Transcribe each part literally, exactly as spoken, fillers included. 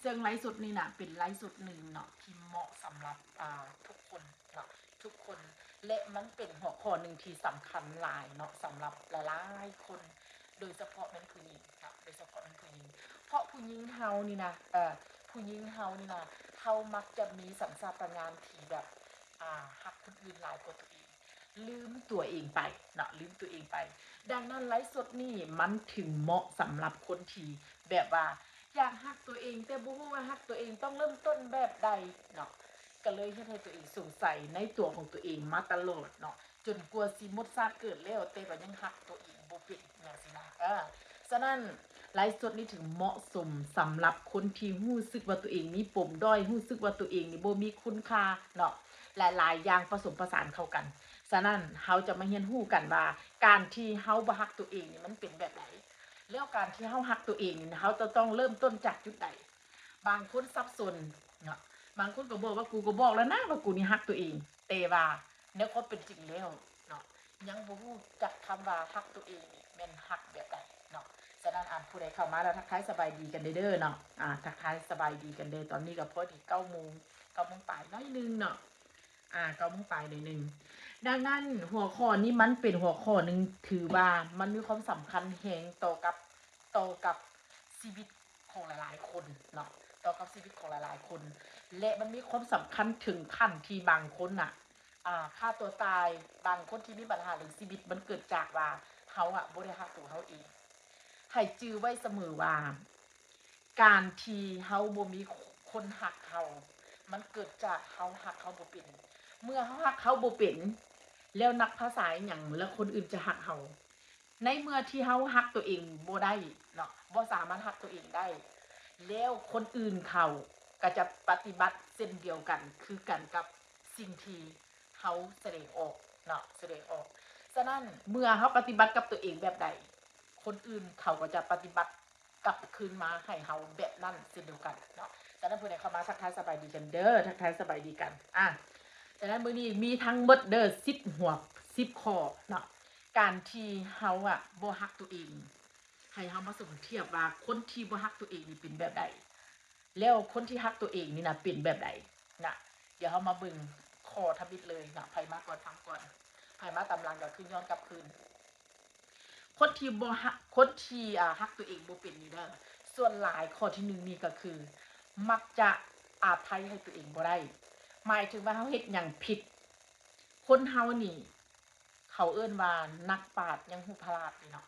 ซึ่งไลฟ์สดนี้นะเป็นไลฟ์สดหนึ่งเนาะที่เหมาะสำหรับอ่าทุกคนเนาะทุกคน และมันเป็นหัวข้อหนึ่งที่สำคัญหลายเนาะสำหรับหลายๆคน โดยเฉพาะแม่นผู้หญิงเนาะโดยเฉพาะแม่นผู้หญิง เพราะผู้หญิงเฮานี่นะเอ่อผู้หญิงเฮานี่นะเฮามักจะมีสัญชาตญาณที่แบบอ่าฮักคนอื่นหลายกว่าตัวเอง ลืมตัวเองไปเนาะลืมตัวเองไป ดังนั้นไลฟ์สดนี่มันถึงเหมาะสำหรับคนที่แบบว่าอยากฮักตัวเอง แต่บ่ฮู้ว่าฮักตัวเองต้องเริ่มต้นแบบใดเนาะก็เลยเฮ็ดให้ตัวเองสงสัยในตัวของตัวเองมาตลอดเนาะจนกว่าสิหมดชาติเกิดแล้วแต่ก็ยังฮักตัวเองบ่เป็นจั่งซี้นะเออฉะนั้นไลฟ์สดนี่ถึงเหมาะสมสำหรับคนที่ฮู้สึกว่าตัวเองมีปมด้อยฮู้สึกว่าตัวเองนี่บ่มีคุณค่าเนาะหลายๆอย่างผสมผสานเข้ากัน ฉะนั้นเฮาจะมาเรียนรู้กันว่าการที่เฮาบ่ฮักตัวเองนี่มันเป็นแบบใด แล้วการที่เฮาฮักตัวเองนี่เฮาจะต้องเริ่มต้นจากจุดใด บางคนสับสนเนาะบางคนก็บอกว่ากูก็บอกแล้วนะว่ากูนี่ฮักตัวเอง แต่ว่าในความเป็นจริงแล้วเนาะยังบ่ฮู้จักคำว่าฮักตัวเองนี่แม่นฮักแบบใดเนาะฉะนั้นอ่าผู้ใดเข้ามาแล้วทักทายสบายดีกันเด้อเนาะอ่าทักทายสบายดีกันเด้อตอนนี้ก็พอดีเก้าโมงเก้าโมงปลายน้อยหนึ่งเนาะ อ่าเก้าโมงปลายหน่อยหนึ่งดังนั้นหัวข้อนี้มันเป็นหัวข้อหนึ่งถือว่ามันมีความสำคัญแฮงต่อกับต่อกับชีวิตของหลายๆคนเนาะต่อกับชีวิตของหลายๆคน และมันมีความสำคัญถึงขั้นที่บางคนน่ะอ่าฆ่าตัวตายบางคนที่มีปัญหาเรื่องชีวิตมันเกิดจากว่าเฮาอะบ่ได้ฮักตัวเฮาเองให้จื่อไว้เสมอว่า การที่เฮาบ่มีคนฮักเฮามันเกิดจากเฮาฮักเฮาบ่เป็นเมื่อเฮาฮักเฮาบ่เป็นแล้วนักภาษาอิหยังแล้วคนอื่นจะฮักเฮาในเมื่อที่เฮาฮักตัวเองบ่ได้เนาะบ่สามารถฮักตัวเองได้แล้วคนอื่นเขาก็จะปฏิบัติเช่นเดียวกันคือกันกับสิ่งที่เฮาแสดงออกเนาะแสดงออกฉะนั้นเมื่อเฮาปฏิบัติกับตัวเองแบบใดคนอื่นเขาก็จะปฏิบัติ กลับคืนมาให้เฮาแบบนั้นเช่นเดียวกันเนาะฉะนั้นผู้ใดเข้ามาทักทายสบายดีกันเด้อทักทายสบายดีกันอ่ะฉะนั้นมื้อนี้มีทั้งหมดเด้อสิบหัวสิบข้อเนาะการที่เฮาอ่ะบ่ฮักตัวเองให้เฮามาสมเทียบว่าคนที่บ่ฮักตัวเองนี่เป็นแบบใดแล้วคนที่ฮักตัวเองนี่นะเป็นแบบใดนะเดี๋ยวเฮามาเบิ่งข้อทำอิดเลยนะไผมาก่อนฟังก่อนไผมาตามหลังก็คือย้อนกลับคืน คนที่บ่ฮักคนที่อ่าฮักตัวเองบ่เป็นนี่เด้อส่วนหลายข้อที่หนึ่งนี่ก็คือ มักจะอภัยให้ตัวเองบ่ได้หมายถึงว่าเฮาเฮ็ดหยังผิด คนเฮานี่เขาเอิ้นว่านักปราชญ์ยังฮู้พลาดเลยเนาะ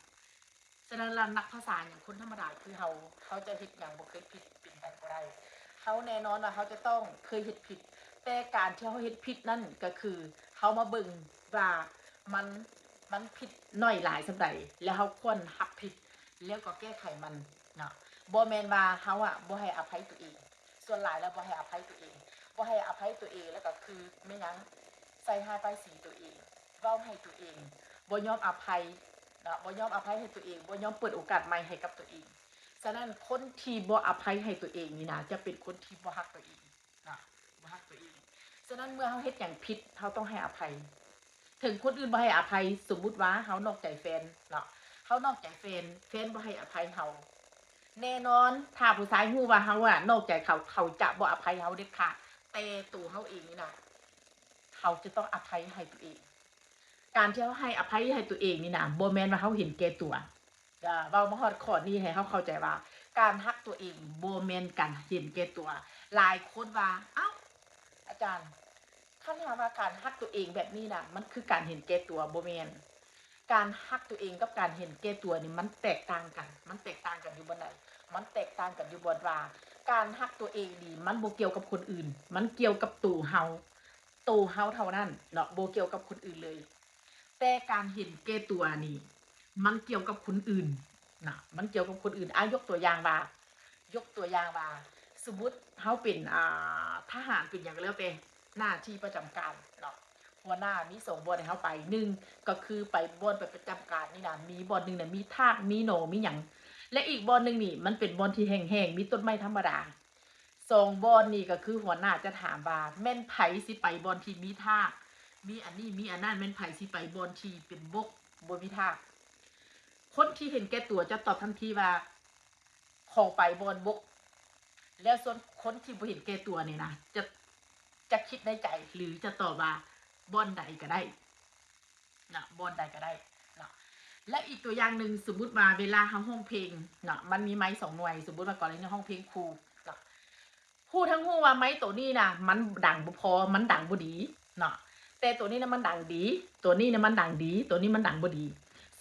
ฉะนั้นละนักภาษาอย่างคนธรรมดาคือเฮาเฮาจะเฮ็ดหยังบ่เคยผิดเป็นไปบ่ได้เฮาแน่นอนว่าเฮาจะต้องเคยเฮ็ดผิด แต่การที่เฮาเฮ็ดผิดนั่นก็คือเฮามาเบิ่งว่ามันมันผิดน้อยหลายส่ำใดแล้วเฮาควรรับผิดแล้วก็แก้ไขมันเนาะบ่แม่นว่าเฮาอะบ่ให้อภัยตัวเองส่วนหลายแล้วบ่ให้อภัยตัวเองบ่ให้อภัยตัวเองแล้วก็คือแม่นหยังใส่ร้ายป้ายสีตัวเองเว้าให้ตัวเองบ่ยอมอภัยเนาะบ่ยอมอภัยให้ตัวเองบ่ยอมเปิดโอกาสใหม่ให้กับตัวเองฉะนั้นคนที่บ่อภัยให้ตัวเองนี่นะจะเป็นคนที่บ่ฮักตัวเอง เนาะบ่ฮักตัวเองฉะนั้นเมื่อเฮาเฮ็ดหยังผิดเฮาต้องให้อภัยถึงคนอื่นบ่ให้อภัยสมมุติว่าเฮานอกใจแฟนเนาะเฮานอกใจแฟนแฟนบ่ให้อภัยเฮาแน่นอนถ้าผู้ชายฮู้ว่าเฮาอะนอกใจเขาเขาจะบ่อภัยเฮาเด็ดขาดแต่ตัวเฮาเองนี่นะเฮาจะต้องอภัยให้ตัวเองการที่เฮาให้อภัยให้ตัวเองนี่นะบ่แม่นว่าเฮาเห็นแก่ตัว เว้ามาฮอดข้อนี้ให้เฮาเข้าใจว่าการฮักตัวเองบ่แม่นการเห็นแก่ตัว หลายคนว่าเอ้าอาจารย์คันหาว่าการฮักตัวเองแบบนี้น่ะมันคือการเห็นแก่ตัวบ่แม่นการฮักตัวเองกับการเห็นแก่ตัวนี่มันแตกต่างกันมันแตกต่างกันอยู่บ่อนใดมันแตกต่างกันอยู่บ่อนว่าการฮักตัวเองนี่มันบ่เกี่ยวกับคนอื่นมันเกี่ยวกับตัวเฮาตัวเฮาเท่านั้นเนาะบ่เกี่ยวกับคนอื่นเลย แต่การเห็นแก่ตัวนี่มันเกี่ยวกับคนอื่นนะมันเกี่ยวกับคนอื่นอ่ะยกตัวอย่างว่ายกตัวอย่างว่าสมมุติเฮาเป็นอ่าทหารเป็นหยังก็แล้วแต่หน้าที่ประจำการเนาะหัวหน้ามีสองบ่อนให้เฮาไปหนึ่งก็คือไปบ่อนไปประจำการนี่นะมีบ่อนหนึ่งนะมีทากมีหนองมีหยังและอีกบ่อนหนึ่งนี่มันเป็นบ่อนที่แห้งๆมีต้นไม้ธรรมดา สองบ่อนนี่ก็คือหัวหน้าจะถามว่าแม่นไผสิไปบ่อนที่มีทากมีอันนี้มีอันนั้นแม่นไผสิไปบ่อนที่เป็นบกบ่มีทากคนที่เห็นแก่ตัวจะตอบทันทีว่าขอไปบ่อนบก แล้วส่วนคนที่บ่เห็นแก่ตัวนี่นะ จะ จะคิดในใจ หรือจะตอบว่าบ่อนใดก็ได้เนาะ บ่อนใดก็ได้เนาะ และอีกตัวอย่างหนึ่ง สมมุติว่าเวลาเฮาร้องเพลงเนาะ มันมีไมค์สองหน่วย สมมุติว่ากรณีร้องเพลงคู่เนาะ ฮู้ทั้งฮู้ว่าไมค์ตัวนี้นะ มันดังบ่พอ มันดังบ่ดีเนาะ แต่ตัวนี้นะมันดังดี ตัวนี้นะมันดังดี ตัวนี้มันดังบ่ดี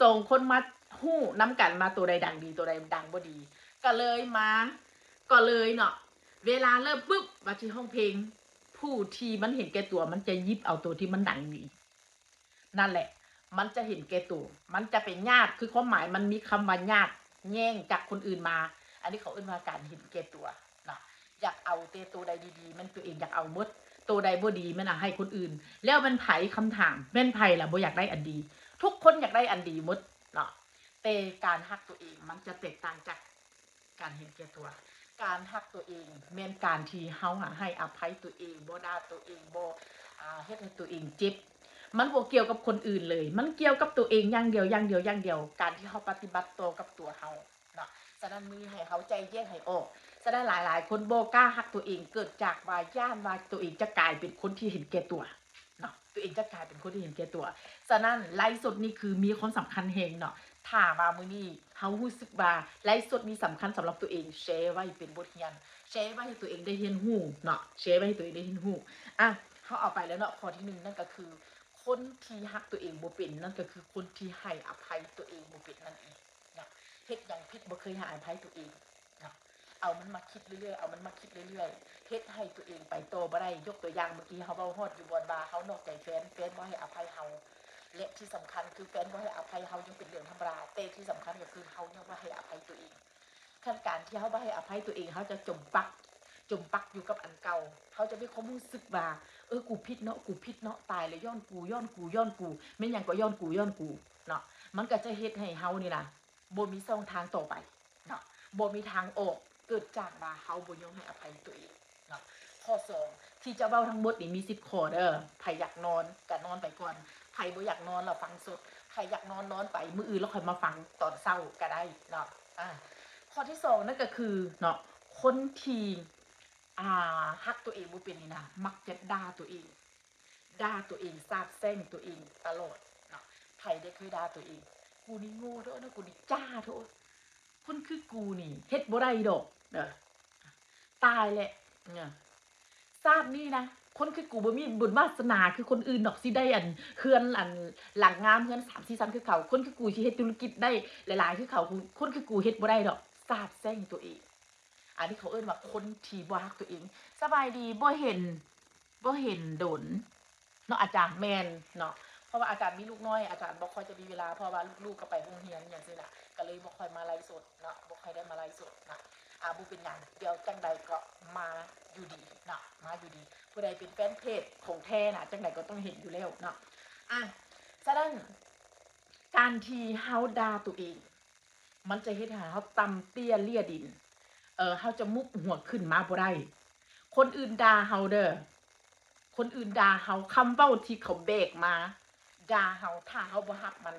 สองคนมาฮู้นำกันมาตัวใดดังดี ตัวใดดังบ่ดี ก็เลยมา ก็เลยเนาะ เวลาเริ่มปุ๊บ ว่าสิร้องเพลง ผู้ที่มันเห็นแก่ตัว มันจะหยิบเอาตัวที่มันดังดี นั่นแหละ มันจะเห็นแก่ตัว มันจะไปยาก คือความหมายมันมีคำว่ายาก แย่งจากคนอื่นมา อันนี้เขาเอิ้นว่าการเห็นแก่ตัวเนาะ อยากเอาแต่ตัวใดดีๆ มันตัวเองอยากเอาหมด ตัวใดบ่ดีมันเอาให้คนอื่น แล้วแม่นไผ คำถาม แม่นไผล่ะบ่อยากได้อันดี ทุกคนอยากได้อันดีหมดเนาะ แต่การฮักตัวเองมันจะแตกต่างจากการเห็นแก่ตัว การฮักตัวเองแม่นการที่เฮาหาให้อภัยตัวเอง บ่ด่าตัวเอง บ่ อ่า เฮ็ดให้ตัวเองเจ็บ มันบ่เกี่ยวกับคนอื่นเลย มันเกี่ยวกับตัวเองอย่างเดียว อย่างเดียว อย่างเดียว การที่เฮาปฏิบัติต่อกับตัวเฮาเนาะ ฉะนั้นมื้อนี้ให้เฮาแยกแยะให้ออก ฉะนั้นหลายๆ คนบ่กล้าฮักตัวเอง เกิดจากว่าย้านว่าตัวเองจะกลายเป็นคนที่เห็นแก่ตัวเนาะ ตัวเองจะกลายเป็นคนที่เห็นแก่ตัว ฉะนั้นไลฟ์สดนี่คือมีความสำคัญแฮงเนาะ ถ้าว่ามื้อนี้เฮารู้สึกว่าไลฟ์สดนี่สำคัญสำหรับตัวเอง แชร์ไว้เป็นบทเรียน แชร์ไว้ให้ตัวเองได้เรียนรู้เนาะ แชร์ไว้ให้ตัวเองได้เรียนรู้ อ่ะ เฮาเอาไปแล้วเนาะ ข้อที่หนึ่ง นั่นก็คือ คนที่ฮักตัวเองบ่เป็น นั่นก็คือคนที่ให้อภัยตัวเองบ่เป็นนั่นเองเนาะ เฮ็ดหยังผิดบ่เคยให้อภัยตัวเองเนาะ เอามันมาคิดเรื่อยๆ เอามันมาคิดเรื่อยๆ เฮ็ดให้ตัวเองไปต่อบ่ได้ ยกตัวอย่างเมื่อกี้เฮาเว้าฮอดอยู่บ่อนว่าเฮานอกใจแฟน แฟนบ่ให้อภัยเฮา และที่สำคัญคือแฟนบ่ให้อภัยเฮายังเป็นเรื่องธรรมดา แต่ที่สำคัญก็คือเฮายังบ่ให้อภัยตัวเอง คันการที่เฮาบ่ให้อภัยตัวเอง เฮาจะจมปัก จมปักอยู่กับอันเก่า เฮาจะมีความรู้สึกว่า เออ กูผิดเนาะ กูผิดเนาะ ตายแล้ว ย้อนกู ย้อนกู ย้อนกู แม่นหยังก็ย้อนกู ย้อนกู เนาะ มันก็จะเฮ็ดให้เฮานี่นะ บ่มีช่องทางต่อไปเนาะ บ่มีทางออก เกิดจากว่าเฮาบ่ยอมให้อภัยตัวเองเนาะ ข้อสอง ที่จะเว้าทั้งหมดนี่มีสิบข้อเด้อ ไผอยากนอนก็นอนไปก่อน ไผบ่อยากนอนแล้วฟังสด ไผอยากนอนนอนไป มื้ออื่นแล้วค่อยมาฟังตอนเช้าก็ได้เนาะ อ่า ข้อที่สองนั่นก็คือเนาะ คนที่ อ่า ฮักตัวเองบ่เป็นนี่นะ มักจะด่าตัวเอง ด่าตัวเอง สาปแช่งตัวเองตลอดเนาะ ไผได้เคยด่าตัวเอง กูนี่โง่เด้อนะ กูนี่จ้าเด้อ คนคือกูนี่เฮ็ดบ่ได้ดอกเด้อ ตายแหละ เนี่ย ชาตินี้นะ คนคือกูบ่มีบุญวาสนาคือคนอื่นดอก สิได้อันเฮือนอันหลังงาม เฮือนสามสี่ชั้นคือเขา คนคือกูสิเฮ็ดธุรกิจได้หลายๆ คือเขา คนคือกูเฮ็ดบ่ได้ดอก สาปแช่งตัวเอง อันนี้เขาเอิ้นว่าคนที่บ่ฮักตัวเอง สบายดี บ่เห็น บ่เห็นโดน เนาะ อาจารย์ แม่นเนาะ เพราะว่าอาจารย์มีลูกน้อย อาจารย์บ่ค่อยจะมีเวลา เพราะว่าลูกๆก็ไปโรงเรียนจั่งซี้นะ ก็เลยบ่ค่อยมาไลฟ์สดเนาะ บ่ค่อยได้มาไลฟ์สดนะ อ่า บ่เป็นหยัง เดี๋ยวจั่งใดก็มาอยู่ดีเนาะ มาอยู่ดี ผู้ใดเป็นแฟนเพจของแท้นะ จั่งใดก็ต้องเห็นอยู่แล้วเนาะ อ่ะ ฉะนั้น การที่เฮาด่าตัวเอง มันจะเฮ็ดให้เฮาต่ำเตี้ยเลียดิน เออ เฮาจะมุกหัวขึ้นมาบ่ได้ คนอื่นด่าเฮาเด้อ คนอื่นด่าเฮา คำเว้าที่เขาแบกมาด่าเฮา ถ้าเฮาบ่ฮับมัน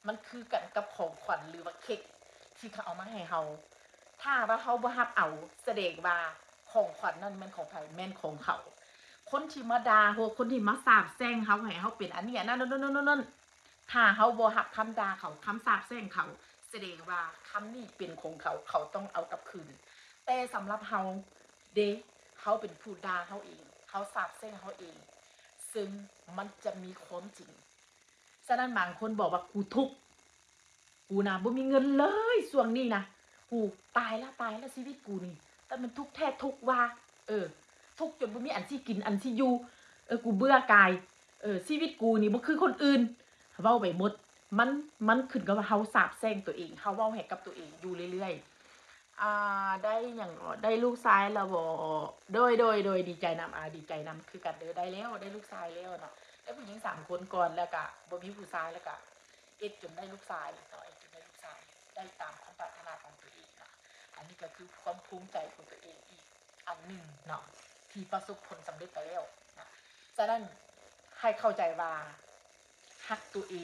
มันคือกันกับของขวัญหรือว่าเค้กที่เขาเอามาให้เฮา ถ้าว่าเฮาบ่ฮับเอา แสดงว่าของขวัญนั่นแม่นของไผ แม่นของเขา คนที่มาด่าเฮา คนที่มาสาปแช่งเฮา ให้เฮาเป็นอันนี้อันนั้น นั่น นั่น นั่น นั่น ถ้าเฮาบ่ฮับคำด่าเขา คำสาปแช่งเขา แสดงว่าคำนี้เป็นของเขา เขาต้องเอากลับคืน แต่สำหรับเฮาเด้ เฮาเป็นผู้ด่าเฮาเอง เฮาสาปแช่งเฮาเอง ซึ่งมันจะมีความจริง ฉะนั้นบางคนบอกว่า กูทุกข์ กูนะบ่มีเงินเลยช่วงนี้นะ กูตายละ ตายละ ชีวิตกูนี่ แต่มันทุกข์แท้ทุกข์ว่า เออ ทุกข์จนบ่มีอันสิกินอันสิอยู่ เออ กูเบื่อกาย เออ ชีวิตกูนี่บ่คือคนอื่น เว้าไปหมด มัน มันขึ้นกับว่าเฮาสาปแช่งตัวเอง เฮาเว้าให้กับตัวเองอยู่เรื่อยๆ อ่า ได้หยังเหรอ ได้ลูกชายแล้วบ่ โดย โดย โดย ดีใจนำ อ่า ดีใจนำคือกันเด้อ ได้แล้ว ได้ลูกชายแล้วเนาะ ได้ผู้หญิงสามคนก่อน แล้วก็บ่มีผู้ชาย แล้วก็เอ็ดจนได้ลูกชายเนาะ เอ็ดจนได้ลูกชาย ได้ตามความปรารถนาของตัวเองเนาะ อันนี้ก็คือความภูมิใจของตัวเองอีกอันหนึ่งเนาะ ที่ประสบผลสำเร็จไปแล้วนะ ฉะนั้นให้เข้าใจว่าฮักตัวเอง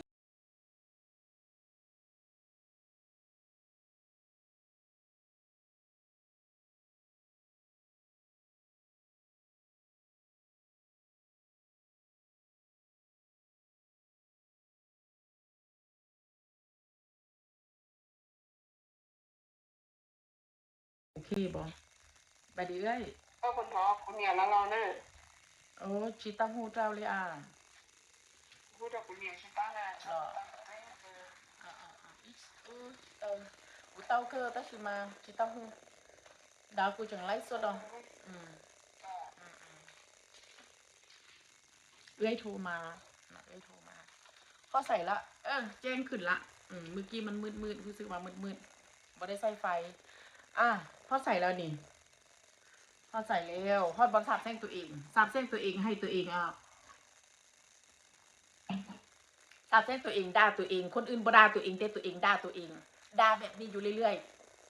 เคบ่ บาดนี้เอื้อย ก็คุณพ่อคุณเนี่ยแล้วเราเนอะ โอ้ จิตาฮู้เจ้าเลยอ่ะ พูดกับคุณเนี่ยใช่ปะนะ เหรอ อ่าอ่าอ่าอีกเออเออกูเต้าเคอตัชิมาจิตาฮู้ดาวกูจังไลฟ์สดอ่ะอืมอืมอืมเอื้อยโทรมานะเอื้อยโทรมา พอใส่ละ เออ แจ้งขึ้นละ อืม เมื่อกี้มันมืดมืดรู้สึกว่ามืดมืดบ่ได้ใส่ไฟ อ่ะ พอใส่แล้วนี่ พอใส่แล้ว พอดบอลสาบแช่งตัวเอง สาบแช่งตัวเองให้ตัวเองอ่ะ สาบแช่งตัวเอง ด่าตัวเอง คนอื่นบ่ด่าตัวเอง แต่ตัวเองด่าตัวเอง ด่าแบบนี้อยู่เรื่อย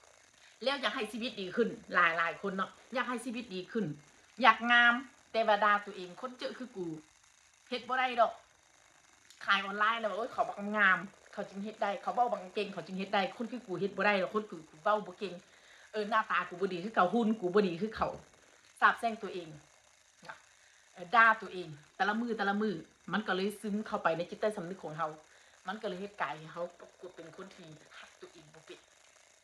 ๆ แล้วอยากให้ชีวิตดีขึ้น หลายๆ คนเนาะ อยากให้ชีวิตดีขึ้น อยากงาม แต่ว่าด่าตัวเอง คนเจอคือกู เฮ็ดบ่ได้ดอก ขายออนไลน์แล้ว โอ๊ย เขาบักงาม เขาจึงเฮ็ดได้ เขาเว้าบักเก่ง เขาจึงเฮ็ดได้ คนคือกูเฮ็ดบ่ได้ดอก คนคือกูเว้าบ่เก่ง เออ หน้าตากูบ่ดีคือเขา หุ่นกูบ่ดีคือเขา สาบแช่งตัวเอง นะ เอ่อ ด่าตัวเอง แต่ละมื้อ แต่ละมื้อ มันก็เลยซึมเข้าไปในจิตใต้สำนึกของเฮา มันก็เลยเฮ็ดกลายให้เฮาเป็นคนที่ฮักตัวเองบ่เป็น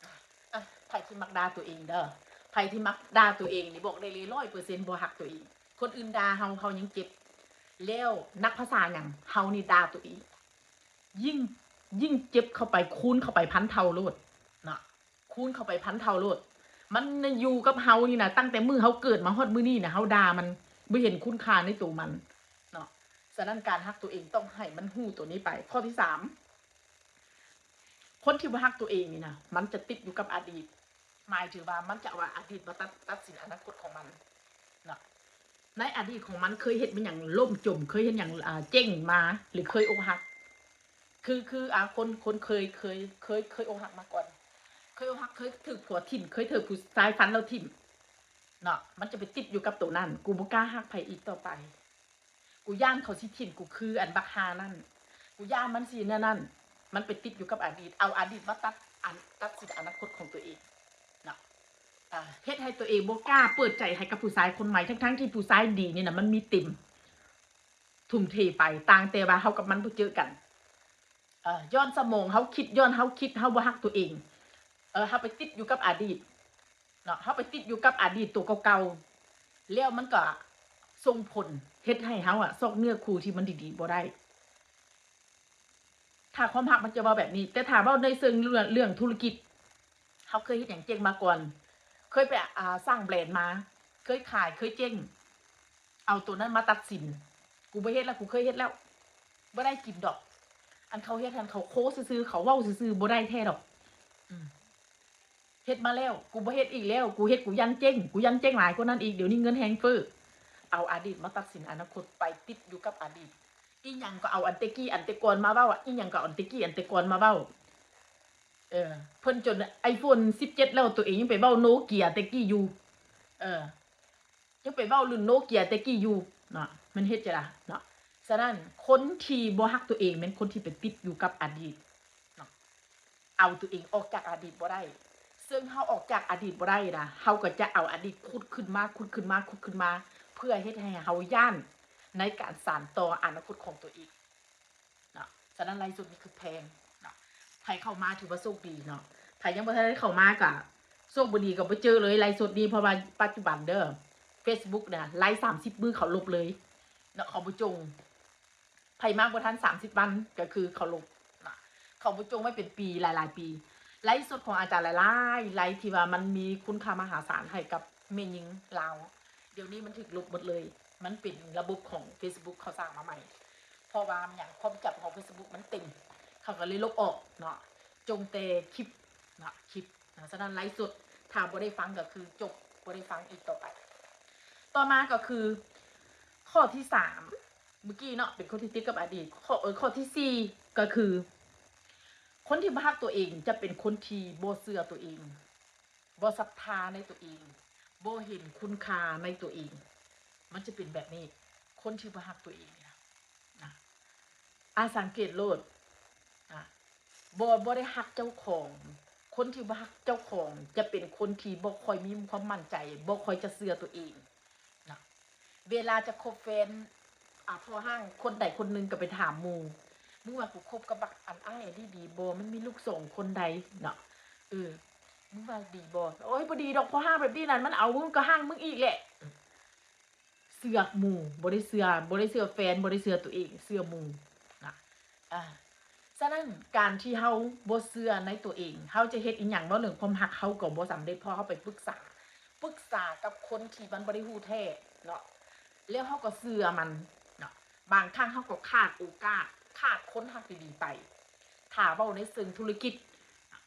อ่ะ อ่ะ ไผที่มักด่าตัวเองเด้อ ไผที่มักด่าตัวเองนี่บอกได้เลย ร้อยเปอร์เซ็นต์ บ่ฮักตัวเอง คนอื่นด่าเฮา เฮายังเจ็บ แล้วนักภาษาหยัง เฮานี่ด่าตัวเอง ยิ่ง ยิ่งเจ็บเข้าไป คูณเข้าไปพันเท่าโลด เนาะ คูณเข้าไปพันเท่าโลด มันอยู่กับเฮานี่นะ ตั้งแต่มื้อเฮาเกิดมาฮอดมื้อนี้นะ เฮาด่ามัน บ่เห็นคุณค่าในตัวมัน เนาะ ฉะนั้นการฮักตัวเองต้องให้มันฮู้ตัวนี้ไป ข้อที่สาม คนที่บ่ฮักตัวเองนี่นะ มันจะติดอยู่กับอดีต หมายถึงว่ามันจะเอาอดีตมาตัด ตัดสินอนาคตของมัน เนาะ ในอดีตของมันเคยเฮ็ดมาหยังล่มจม เคยเฮ็ดหยัง อ่า เจ๊งมา หรือเคยอกหัก คือ คือ อ่า คน คนเคย เคย เคย เคยอกหักมาก่อน เคยอกหัก เคยถืกผัวถิ่ม เคยถืกผู้ชายฟันแล้วถิ่ม เนาะ มันจะไปติดอยู่กับตัวนั้น กูบ่กล้าฮักไผอีกต่อไป กูย้านเขาสิถิ่มกูคืออันบักห่านั่น กูย้านมันสิแนวนั้น มันไปติดอยู่กับอดีต เอาอดีตมาตัด อัน ตัดสินอนาคตของตัวเอง เนาะ อ่า เฮ็ดให้ตัวเองบ่กล้าเปิดใจให้กับผู้ชายคนใหม่ ทั้งๆที่ผู้ชายดีนี่นะมันมีเต็ม ทุ่มเทไป ต่างแต่ว่าเฮากับมันบ่เจอกัน เอ่อ ย้อนสมองเฮาคิด ย้อนเฮาคิด เฮาบ่ฮักตัวเอง เอ่อ เฮาไปติดอยู่กับอดีต เนาะ เฮาไปติดอยู่กับอดีตตัวเก่าๆ แล้วมันก็ส่งผลเฮ็ดให้เฮาอะซอกเนื้อคู่ที่มันดีๆบ่ได้ ถ้าความฮักมันจะเว้าแบบนี้ แต่ถ้าเว้าในเชิงเรื่อง เรื่องธุรกิจ เฮาเคยเฮ็ดหยังเจ๊งมาก่อน เคยไป อ่า สร้างแบรนด์มา เคยขาย เคยเจ๊ง เอาตัวนั้นมาตัดสิน กูบ่เฮ็ดแล้ว กูเคยเฮ็ดแล้ว บ่ได้กินดอก อันเขาเฮ็ดหั้นเขาโค้ซื่อๆ เขาเว้าซื่อๆ บ่ได้แท้ดอก อืม เฮ็ดมาแล้ว กูบ่เฮ็ดอีกแล้ว กูเฮ็ด กูย้านเจ๊ง กูย้านเจ๊งหลายกว่านั้นอีก เดี๋ยวนี้เงินแฮงเฟ้อ เอาอดีตมาตัดสินอนาคต ไปติดอยู่กับอดีต อีหยังก็เอาอันแต่กี้อันแต่ก่อนมาเว้าอะ อีหยังก็เอาอันแต่กี้อันแต่ก่อนมาเว้า เออ เพิ่นจน ไอโฟนสิบเจ็ด แล้ว ตัวเองยังไปเว้าโนเกียแต่กี้อยู่ เออ ยังไปเว้ารุ่นโนเกียแต่กี้อยู่ เนาะ มันเฮ็ดจั่งใดเนาะ ฉะนั้นคนที่บ่ฮักตัวเองแม่นคนที่ไปติดอยู่กับอดีต เนาะ เอาตัวเองออกจากอดีตบ่ได้ ซึ่งเฮาออกจากอดีตบ่ได้นะ เฮาก็จะเอาอดีตขุดขึ้นมา ขุดขึ้นมา ขุดขึ้นมา เพื่อเฮ็ดให้เฮาย้านในการสานต่ออนาคตของตัวเอง เนาะ ฉะนั้นไลฟ์สดนี่คือแพงเนาะ ไผเข้ามาถือว่าโชคดีเนาะ ไผยังบ่ทันได้เข้ามาก็โชคบ่ดีก็บ่เจอเลยไลฟ์สดนี่ เพราะว่าปัจจุบันเด้อ Facebook เนี่ย ไลฟ์สามสิบมื้อเขาลบเลยเนาะ เขาบ่จง ไผมาบ่ทันสามสิบวันก็คือเขาลบเนาะ เขาบ่จงไว้เป็นปีหลายๆปี ไลฟ์สดของอาจารย์หลายๆไลฟ์ที่ว่ามันมีคุณค่ามหาศาลให้กับแม่หญิงลาว เดี๋ยวนี้มันถูกลบหมดเลย มันเป็นระบบของ Facebook เขาสร้างมาใหม่ เพราะว่ามันหยัง ความจำของ Facebook มันเต็ม เขาก็เลยลบออกเนาะ จงแต่คลิปเนาะ คลิปเนาะ ฉะนั้นไลฟ์สด ถ้าบ่ได้ฟังก็คือจบ บ่ได้ฟังอีกต่อไป ต่อมาก็คือ ข้อที่สาม เมื่อกี้เนาะ เป็นคนที่ติดกับอดีต ข้อ เออ ข้อที่สี่ ก็คือ คนที่บ่ฮักตัวเองจะเป็นคนที่บ่เชื่อตัวเอง บ่ศรัทธาในตัวเอง บ่เห็นคุณค่าในตัวเอง มันจะเป็นแบบนี้ คนที่บ่ฮักตัวเองเนี่ยนะ นะ อ่ะ สังเกตโลด อ่ะ บ่ บ่ได้ฮักเจ้าของ คนที่บ่ฮักเจ้าของจะเป็นคนที่บ่ค่อยมีความมั่นใจ บ่ค่อยจะเชื่อตัวเอง นะ เวลาจะคบแฟน อ่ะ พอห้างคนใดคนหนึ่งก็ไปถามหมู่ มึงว่ากูคบกับบักอันอ้ายอันนี้ดีบ่ มันมีลูกสองคนใดเนาะ เออ มึงว่าดีบ่ โอ้ย บ่ดีดอก เพราะห้างแบบนี้นั่น มันเอามึงก็ห้างมึงอีกแหละ เชื่อหมู่ บ่ได้เชื่อ บ่ได้เชื่อแฟน บ่ได้เชื่อตัวเอง เชื่อหมู่นะ อ่า ฉะนั้นการที่เฮาบ่เชื่อในตัวเอง เฮาจะเฮ็ดอีหยัง เว้าเรื่องความฮัก เฮาก็บ่สำเร็จ เพราะเฮาไปปรึกษา ปรึกษากับคนที่มันบ่ได้ฮู้แท้เนาะ แล้วเฮาก็เชื่อมันเนาะ บางครั้งเฮาก็ขาดโอกาส ขาดคนฮักดีๆไป ถ้าเว้าในเชิงธุรกิจ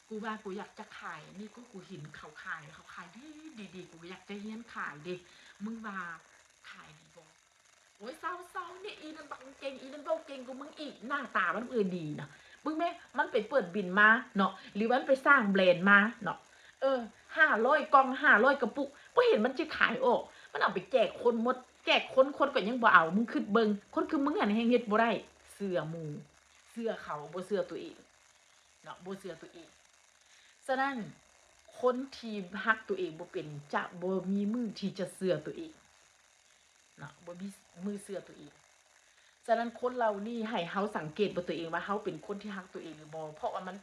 กูว่ากูอยากจะขาย นี่ก็กูเห็นเขาขาย เขาขายดี ดี ดี กูอยากจะเฮียนขายเด้ มึงว่าขายดีบ่ โอ้ย เซา เซา เนี่ย อีนั่นบักเก่ง อีนั่นเว้าเก่งกว่ามึงอีก หน้าตามันเออดีนะ มึงแม่ มันไปเปิดบินมาเนาะ หรือมันไปสร้างแบรนด์มาเนาะ เออ ห้าร้อยกล่อง ห้าร้อยกระปุก บ่เห็นมันจะขายออก มันเอาไปแจกคนหมด แจกคน คนก็ยังบ่เอา มึงคิดเบิ่ง คนคือมึงหั้นแฮ่งเฮ็ดบ่ได้ เชื่อหมู่ เชื่อเขา บ่เชื่อตัวเองเนาะ บ่เชื่อตัวเอง ฉะนั้น คนที่ฮักตัวเองบ่เป็น จะบ่มีมื้อที่จะเชื่อตัวเองเนาะ บ่มีมื้อเชื่อตัวเอง ฉะนั้นคนเหล่านี้ให้เฮาสังเกตเบิ่งตัวเองว่าเฮาเป็นคนที่ฮักตัวเองหรือบ่ เพราะว่ามัน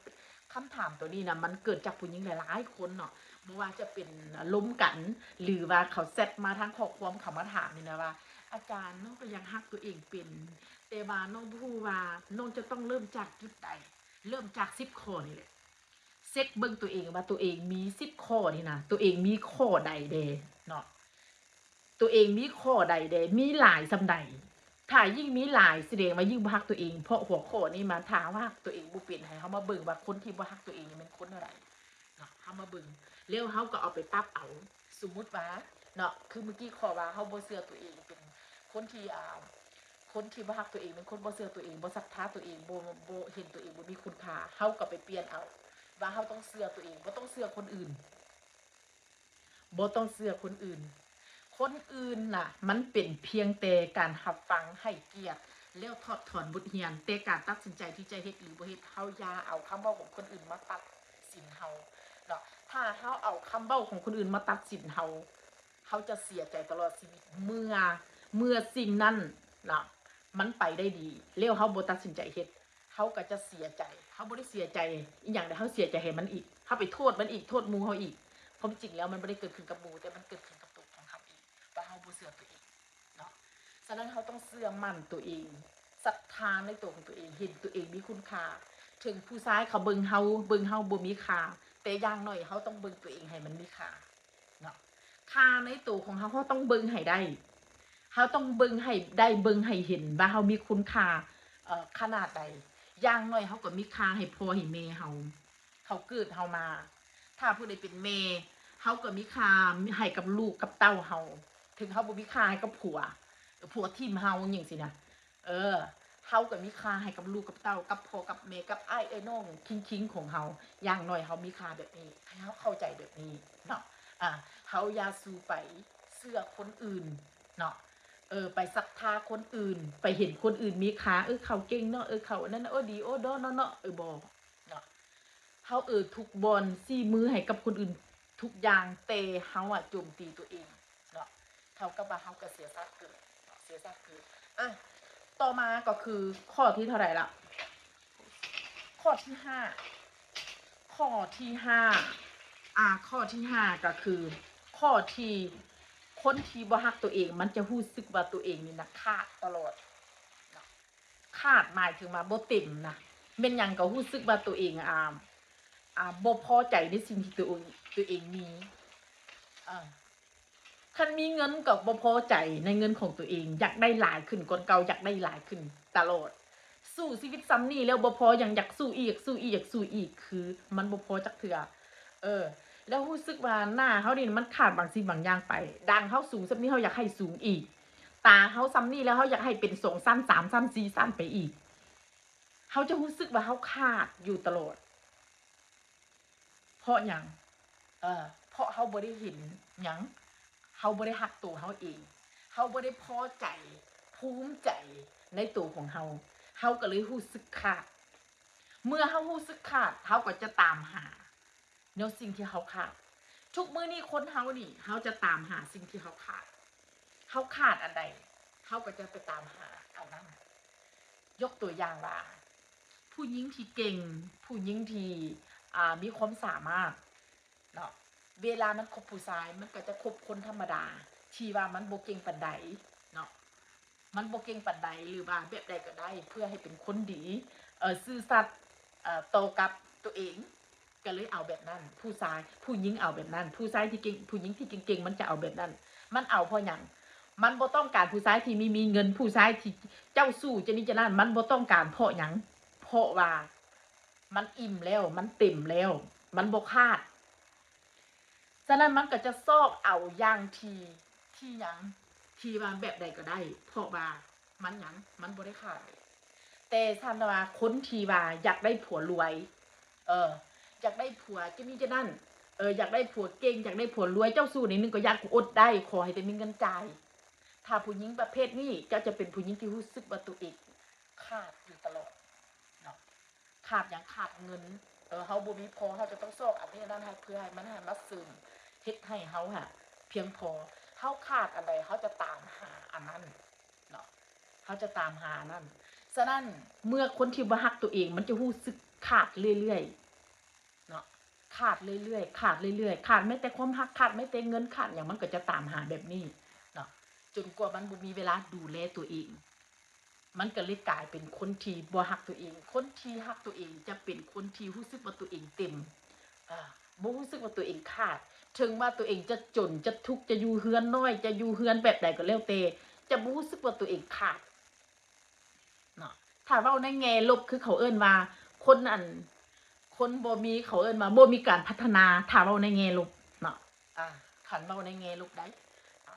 คำถามตัวนี้นะ มันเกิดจากผู้หญิงหลายๆคนเนาะ บ่ว่าจะเป็นลมกัน หรือว่าเขาแชตมาทางข้อความ เขามาถามนี่นะว่า อาจารย์ น้องก็ยังฮักตัวเองเป็น แต่ว่าน้องบ่ฮู้ว่าน้องจะต้องเริ่มจากจุดใด เริ่มจากสิบข้อนี่แหละ เช็กเบิ่งตัวเองว่าตัวเองมีสิบข้อนี่นะ ตัวเองมีข้อใดแด่เนาะ ตัวเองมีข้อใดแด่ มีหลายส่ำใด ถ้ายิ่งมีหลายแสดงว่ายิ่งบ่ฮักตัวเอง เพราะหัวข้อนี้มา ถ้าว่าฮักตัวเองบ่เป็น ให้เฮามาเบิ่งว่าคนที่บ่ฮักตัวเองนี่แม่นคนแนวใดเนาะ เฮามาเบิ่ง แล้วเฮาก็เอาไปปรับเอา สมมุติว่าเนาะ คือเมื่อกี้ข้อว่าเฮาบ่เชื่อตัวเอง เป็นคนที่ อ่า คนที่บ่ฮักตัวเอง เป็นคนบ่เชื่อตัวเอง บ่ศรัทธาตัวเอง บ่ บ่เห็นตัวเอง บ่มีคุณค่า เฮาก็ไปเปลี่ยนเอา ว่าเฮาต้องเชื่อตัวเอง บ่ต้องเชื่อคนอื่น บ่ต้องเชื่อคนอื่น คนอื่นน่ะ มันเป็นเพียงแต่การรับฟัง ให้เกียรติ แล้วถอดถอนบทเรียน แต่การตัดสินใจที่จะเฮ็ดหรือบ่เฮ็ด เฮาอย่าเอาคำเว้าของคนอื่นมาตัดสินเฮาเนาะ ถ้าเฮาเอาคำเว้าของคนอื่นมาตัดสินเฮา เฮาจะเสียใจตลอดชีวิต เมื่อ เมื่อสิ่งนั้นเนาะ มันไปได้ดี แล้วเฮาบ่ตัดสินใจเฮ็ด เฮาก็จะเสียใจ เฮาบ่ได้เสียใจอีหยังเด้ เฮาเสียใจให้มันอีก เฮาไปโทษมันอีก โทษหมู่เฮาอีก ความจริงแล้วมันบ่ได้เกิดขึ้นกับหมู่ แต่มันเกิดขึ้นกับตัวของเฮาเอง ว่าเฮาบ่เชื่อตัวเองเนาะ ฉะนั้นเฮาต้องเชื่อมั่นตัวเอง ศรัทธาในตัวของตัวเอง เห็นตัวเองมีคุณค่า ถึงผู้ชายเขาเบิ่งเฮา เบิ่งเฮาบ่มีค่า แต่อย่างน้อยเฮาต้องเบิ่งตัวเองให้มันมีค่าเนาะ ค่าในตัวของเฮา เฮาต้องเบิ่งให้ได้ เฮาต้องเบิ่งให้ได้ เบิ่งให้เห็นว่าเฮามีคุณค่า เอ่อ ขนาดใด อย่างน้อยเฮาก็มีค่าให้พ่อให้แม่เฮา เขาเกิดเฮามา ถ้าผู้ใดเป็นแม่ เฮาก็มีค่าให้กับลูกกับเต้าเฮา ถึงเฮาบ่มีค่าให้กับผัว ผัวถิ่มเฮาจั่งซี้นะ เออ เฮาก็มีค่าให้กับลูกกับเต้า กับพ่อกับแม่ กับอ้ายเอื้อยน้องคิงๆของเฮา อย่างน้อยเฮามีค่าแบบนี้ ให้เฮาเข้าใจแบบนี้เนาะ อ่า เฮาอย่าสู่ไปเชื่อคนอื่นเนาะ เออ ไปศรัทธาคนอื่น ไปเห็นคนอื่นมีค่า เออ เขาเก่งเนาะ เออ เขาอันนั้นนะ โอ้ดี โอ้ดอเนาะเนาะ เออ บ่เนาะ เฮา เออ ทุกบ่อน ซี้มือให้กับคนอื่นทุกอย่าง แต่เฮาอะโจมตีตัวเองเนาะ เท่ากับว่าเฮาก็เสียชาติเกิดเนาะ เสียชาติเกิด อ่ะ ต่อมาก็คือข้อที่เท่าไหร่ละ ข้อที่ห้า ข้อที่ห้า อ่า ข้อที่ห้าก็คือ ข้อที่คนที่บ่ฮักตัวเอง มันจะรู้สึกว่าตัวเองนี่นะขาดตลอดเนาะ ขาดหมายถึงว่าบ่เต็มนะ แม่นหยังก็รู้สึกว่าตัวเอง อ่า อ่า บ่พอใจในสิ่งที่ตัวเอง ตัวเองมี อ่า คันมีเงินก็บ่พอใจในเงินของตัวเอง อยากได้หลายขึ้นกว่าเก่า อยากได้หลายขึ้นตลอด สู้ชีวิตส่ำนี้แล้วบ่พอ ยังอยากสู้อีก อยากสู้อีก อยากสู้อีก คือมันบ่พอจักเทื่อ เออ แล้วรู้สึกว่าหน้าเฮานี่มันขาดบางสิ่งบางอย่างไป ดังเฮาสูงส่ำนี้ เฮาอยากให้สูงอีก ตาเฮาส่ำนี้แล้ว เฮาอยากให้เป็นสองชั้น สามชั้น สี่ชั้นไปอีก เฮาจะรู้สึกว่าเฮาขาดอยู่ตลอด เพราะหยัง เอ่อ เพราะเฮาบ่ได้เห็นหยัง เฮาบ่ได้ฮักตัวเฮาเอง เฮาบ่ได้พอใจ ภูมิใจในตัวของเฮา เฮาก็เลยรู้สึกขาด เมื่อเฮารู้สึกขาด เฮาก็จะตามหาแนวสิ่งที่เฮาขาด ทุกมื้อนี้คนเฮานี่ เฮาจะตามหาสิ่งที่เฮาขาด เฮาขาดอันใด เฮาก็จะไปตามหาอันนั้น ยกตัวอย่างว่า ผู้หญิงที่เก่ง ผู้หญิงที่ อ่า มีความสามารถ เนาะ เวลามันคบผู้ชาย มันก็จะคบคนธรรมดา ที่ว่ามันบ่เก่งปานใดเนาะ มันบ่เก่งปานใด หรือว่าแบบใดก็ได้ เพื่อให้เป็นคนดี เอ่อ ซื่อสัตย์ เอ่อ ต่อกับตัวเอง ก็เลยเอาแบบนั้น ผู้ชาย ผู้หญิงเอาแบบนั้น ผู้ชายที่เก่ง ผู้หญิงที่เก่งๆ มันจะเอาแบบนั้น มันเอาเพราะหยัง มันบ่ต้องการผู้ชายที่มี มีเงิน ผู้ชายที่เจ้าชู้ จะนี้จะนั้น มันบ่ต้องการเพราะหยัง เพราะว่ามันอิ่มแล้ว มันเต็มแล้ว มันบ่ขาด ฉะนั้นมันก็จะซอกเอาอย่างที่ ที่หยัง ที่ว่าแบบใดก็ได้ เพราะว่ามันหยัง มันบ่ได้ขาด แต่ถ้าว่าคนที่ว่าอยากได้ผัวรวย เออ อยากได้ผัวจะนี้จะนั้น เออ อยากได้ผัวเก่ง อยากได้ผัวรวย เจ้าชู้นิดนึงก็อยากอดได้ ขอให้แต่มีเงินจ่าย ถ้าผู้หญิงประเภทนี้ เจ้าจะเป็นผู้หญิงที่รู้สึกว่าตัวเองขาดอยู่ตลอดเนาะ ขาดหยัง ขาดเงิน เออ เฮาบ่มีพอ เฮาจะต้องซอกอันนี้อันนั้นให้ เพื่อให้มันให้มาเสริม เฮ็ดให้เฮาหะ เพียงพอ เฮาขาดอันใด เฮาจะตามหาอันนั้นเนาะ เฮาจะตามหาอันนั้น ฉะนั้นเมื่อคนที่บ่ฮักตัวเอง มันจะรู้สึกขาดเรื่อยๆ เนาะ ขาดเรื่อยๆ ขาดเรื่อยๆ ขาดแม้แต่ความฮัก ขาดแม้แต่เงิน ขาดหยัง มันก็จะตามหาแบบนี้เนาะ จนกว่ามันบ่มีเวลาดูแลตัวเอง มันก็เลยกลายเป็นคนที่บ่ฮักตัวเอง คนที่ฮักตัวเองจะเป็นคนที่รู้สึกว่าตัวเองเต็ม อ่า บ่รู้สึกว่าตัวเองขาด ถึงว่าตัวเองจะจน จะทุกข์ จะอยู่เฮือนน้อย จะอยู่เฮือนแบบใดก็แล้วแต่ จะบ่รู้สึกว่าตัวเองขาด เนาะ ถ้าเว้าในแง่ลบคือเขาเอิ้นว่า คนอัน คนบ่มี เขาเอิ้นว่าบ่มีการพัฒนา ถ้าเว้าในแง่ลบเนาะ อ่า คันเว้าในแง่ลบได้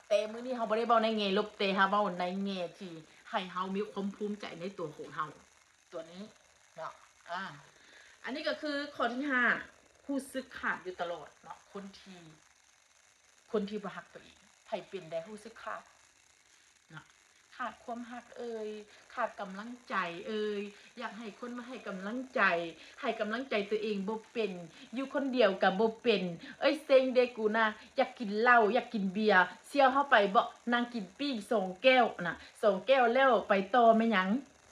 แต่มื้อนี้เฮาบ่ได้เว้าในแง่ลบ แต่เฮาเว้าในแง่ที่ให้เฮามีความภูมิใจในตัวของเฮา ตัวนี้เนาะ อ่า อันนี้ก็คือข้อที่ห้า รู้สึกขาดอยู่ตลอดเนาะ คนที่ คนที่บ่ฮักตัวเอง ไผเป็นแด่รู้สึกขาดเนาะ ขาดความฮักเอ่ย ขาดกำลังใจเอ่ย อยากให้คนมาให้กำลังใจ ให้กำลังใจตัวเองบ่เป็น อยู่คนเดียวก็บ่เป็น เอ้ย เซ็งเด้กูนะ อยากกินเหล้า อยากกินเบียร์ เสี่ยวเฮาไปบ่ นั่งกินปิ้งสองแก้วนะ สองแก้วแล้วไปต่อแม่นหยัง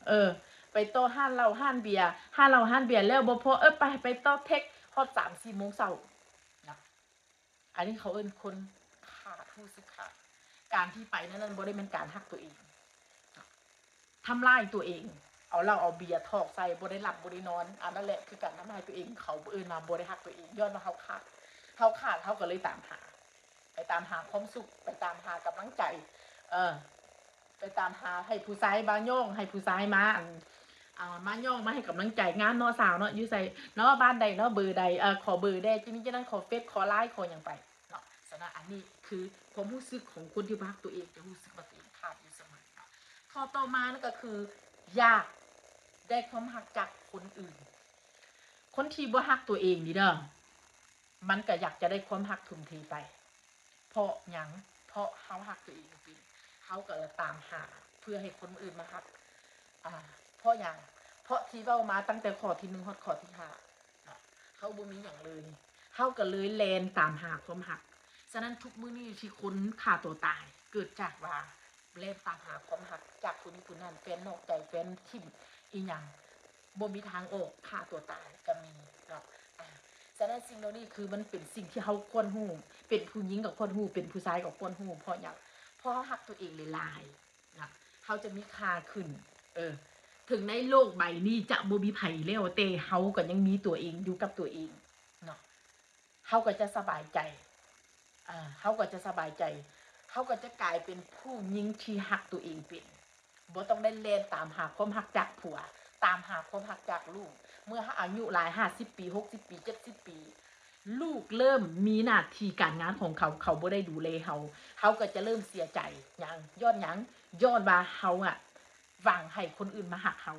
เออ ไปต่อร้านเหล้าร้านเบียร์ ร้านเหล้าร้านเบียร์แล้วบ่พอ เออ ไป ไปต่อเทค ฮอดสามสี่โมงเช้านะ อันนี้เขาเอิ้นคนขาด รู้สึกขาด การที่ไปนั่น นั่นบ่ได้แม่นการฮักตัวเอง ทำลายตัวเอง เอาเหล้าเอาเบียร์ถอกใส่ บ่ได้หลับบ่ได้นอน อันนั้นแหละคือการทำลายตัวเอง เขาเอิ้นว่าบ่ได้ฮักตัวเอง ย้อนว่าเฮาขาด เฮาขาด เฮาก็เลยตามหา ไปตามหาความสุข ไปตามหากำลังใจ เออ ไปตามหาให้ผู้ชายมาย่อง ให้ผู้ชายมา อัน อ่า มาย่อง มาให้กำลังใจ งามเนาะสาวเนาะ อยู่ไสเนาะ บ้านใดเนาะ เบอร์ใด เอ่อ ขอเบอร์แด่ จะนี้จะนั้น ขอเฟซ ขอไลน์ ขอหยังไปเนาะ ฉะนั้นอันนี้คือความรู้สึกของคนที่บ่ฮักตัวเอง จะรู้สึกว่าตัวเองขาดอยู่เสมอเนาะ ข้อต่อมานั่นก็คือ อยากได้ความฮักจากคนอื่น คนที่บ่ฮักตัวเองนี่เด้อ มันก็อยากจะได้ความฮักทุ่มเทไป เพราะหยัง เพราะเฮาฮักตัวเองบ่เป็น เฮาก็เลยตามหาเพื่อให้คนอื่นมาฮัก อ่า เพราะหยัง เพราะที่เว้ามาตั้งแต่ข้อที่หนึ่งฮอดข้อที่ห้าเนาะ เฮาบ่มีหยังเลย เฮาก็เลยแล่นตามหาความฮัก ฉะนั้นทุกมื้อนี้ที่คนฆ่าตัวตาย เกิดจากว่าแล่นตามหาความฮักจากผู้นี้ผู้นั้น แฟนนอกใจ แฟนถิ่ม อีหยัง บ่มีทางออก ฆ่าตัวตายก็มีเนาะ อ่า ฉะนั้นสิ่งเหล่านี้คือมันเป็นสิ่งที่เฮาควรรู้ เป็นผู้หญิงก็ควรรู้ เป็นผู้ชายก็ควรรู้ เพราะหยัง เพราะเฮาฮักตัวเองหลายๆ นะ เฮาจะมีค่าขึ้น เออ ถึงในโลกใบนี้จะบ่มีไผแล้ว แต่เฮาก็ยังมีตัวเองอยู่กับตัวเองเนาะ เฮาก็จะสบายใจ อ่า เฮาก็จะสบายใจ เฮาก็จะกลายเป็นผู้หญิงที่ฮักตัวเองเป็น บ่ต้องได้แล่นตามหาความฮักจากผัว ตามหาความฮักจากลูก เมื่อเฮาอายุหลาย ห้าสิบปี หกสิบปี เจ็ดสิบปี ลูกเริ่มมีหน้าที่การงานของเขา เขาบ่ได้ดูแลเฮา เฮาก็จะเริ่มเสียใจ หยัง ย้อนหยัง ย้อนว่าเฮาอะหวังให้คนอื่นมาฮักเฮา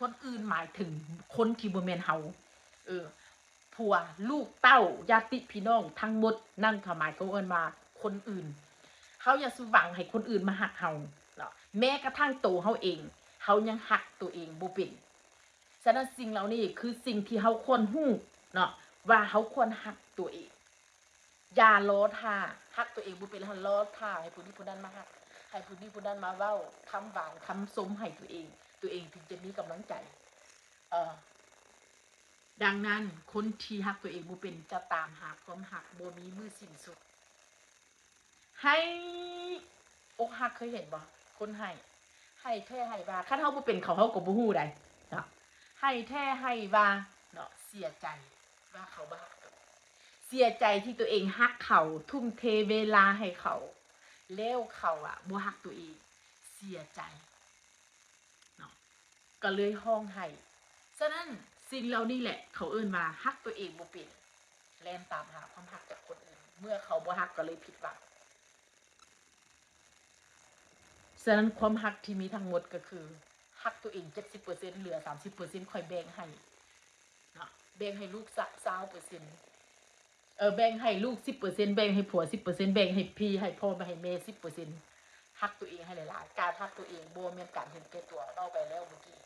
คนอื่นหมายถึงคนที่บ่แม่นเฮา เออ ผัว ลูกเต้า ญาติพี่น้องทั้งหมด นั่นเขาหมายเขาเอิ้นว่าคนอื่น เฮาอย่าสิหวังให้คนอื่นมาฮักเฮาเนาะ แม้กระทั่งโตเฮาเอง เฮายังฮักตัวเองบ่เป็น ฉะนั้นสิ่งเหล่านี้คือสิ่งที่เฮาควรรู้เนาะ ว่าเฮาควรฮักตัวเอง อย่ารอท่า ฮักตัวเองบ่เป็นแล้วรอท่าให้ผู้นี้ผู้นั้นมาฮัก ให้ผู้นี้ผู้นั้นมาเว้าคำหวานคำชมให้ตัวเอง ตัวเองถึงจะมีกำลังใจ เอ่อ ดังนั้นคนที่ฮักตัวเองบ่เป็นจะตามหาความฮักบ่มีมื้อสิ้นสุด ไห้อกหักเคยเห็นบ่ คนไห้ ไห้แท้ไห้ว่า คันเฮาบ่เป็นเขา เฮาก็บ่ฮู้ใดเนาะ ไห้แท้ไห้ว่าเนาะ เสียใจว่าเขาบ่ฮักตัว เสียใจที่ตัวเองฮักเขา ทุ่มเทเวลาให้เขา แล้วเขาอะบ่ฮักตัวเอง เสียใจเนาะ ก็เลยฮ้องไห้ ฉะนั้นสิ่งเหล่านี้แหละเขาเอิ้นว่าฮักตัวเองบ่เป็น แล่นตามหาความฮักจากคนอื่น เมื่อเขาบ่ฮักก็เลยผิดหวัง ฉะนั้นความฮักที่มีทั้งหมดก็คือฮักตัวเองเจ็ดสิบเปอร์เซ็นต์ เหลือสามสิบเปอร์เซ็นต์ค่อยแบ่งให้เนาะ แบ่งให้ลูกสักซาวเปอร์เซ็นต์ เออ แบ่งให้ลูกสิบเปอร์เซ็นต์ แบ่งให้ผัวสิบเปอร์เซ็นต์ แบ่งให้พี่ให้พ่อให้แม่สิบเปอร์เซ็นต์ ฮักตัวเองให้หลายๆ การฮักตัวเองบ่แม่นการเห็นแก่ตัว เว้าไปแล้วเมื่อกี้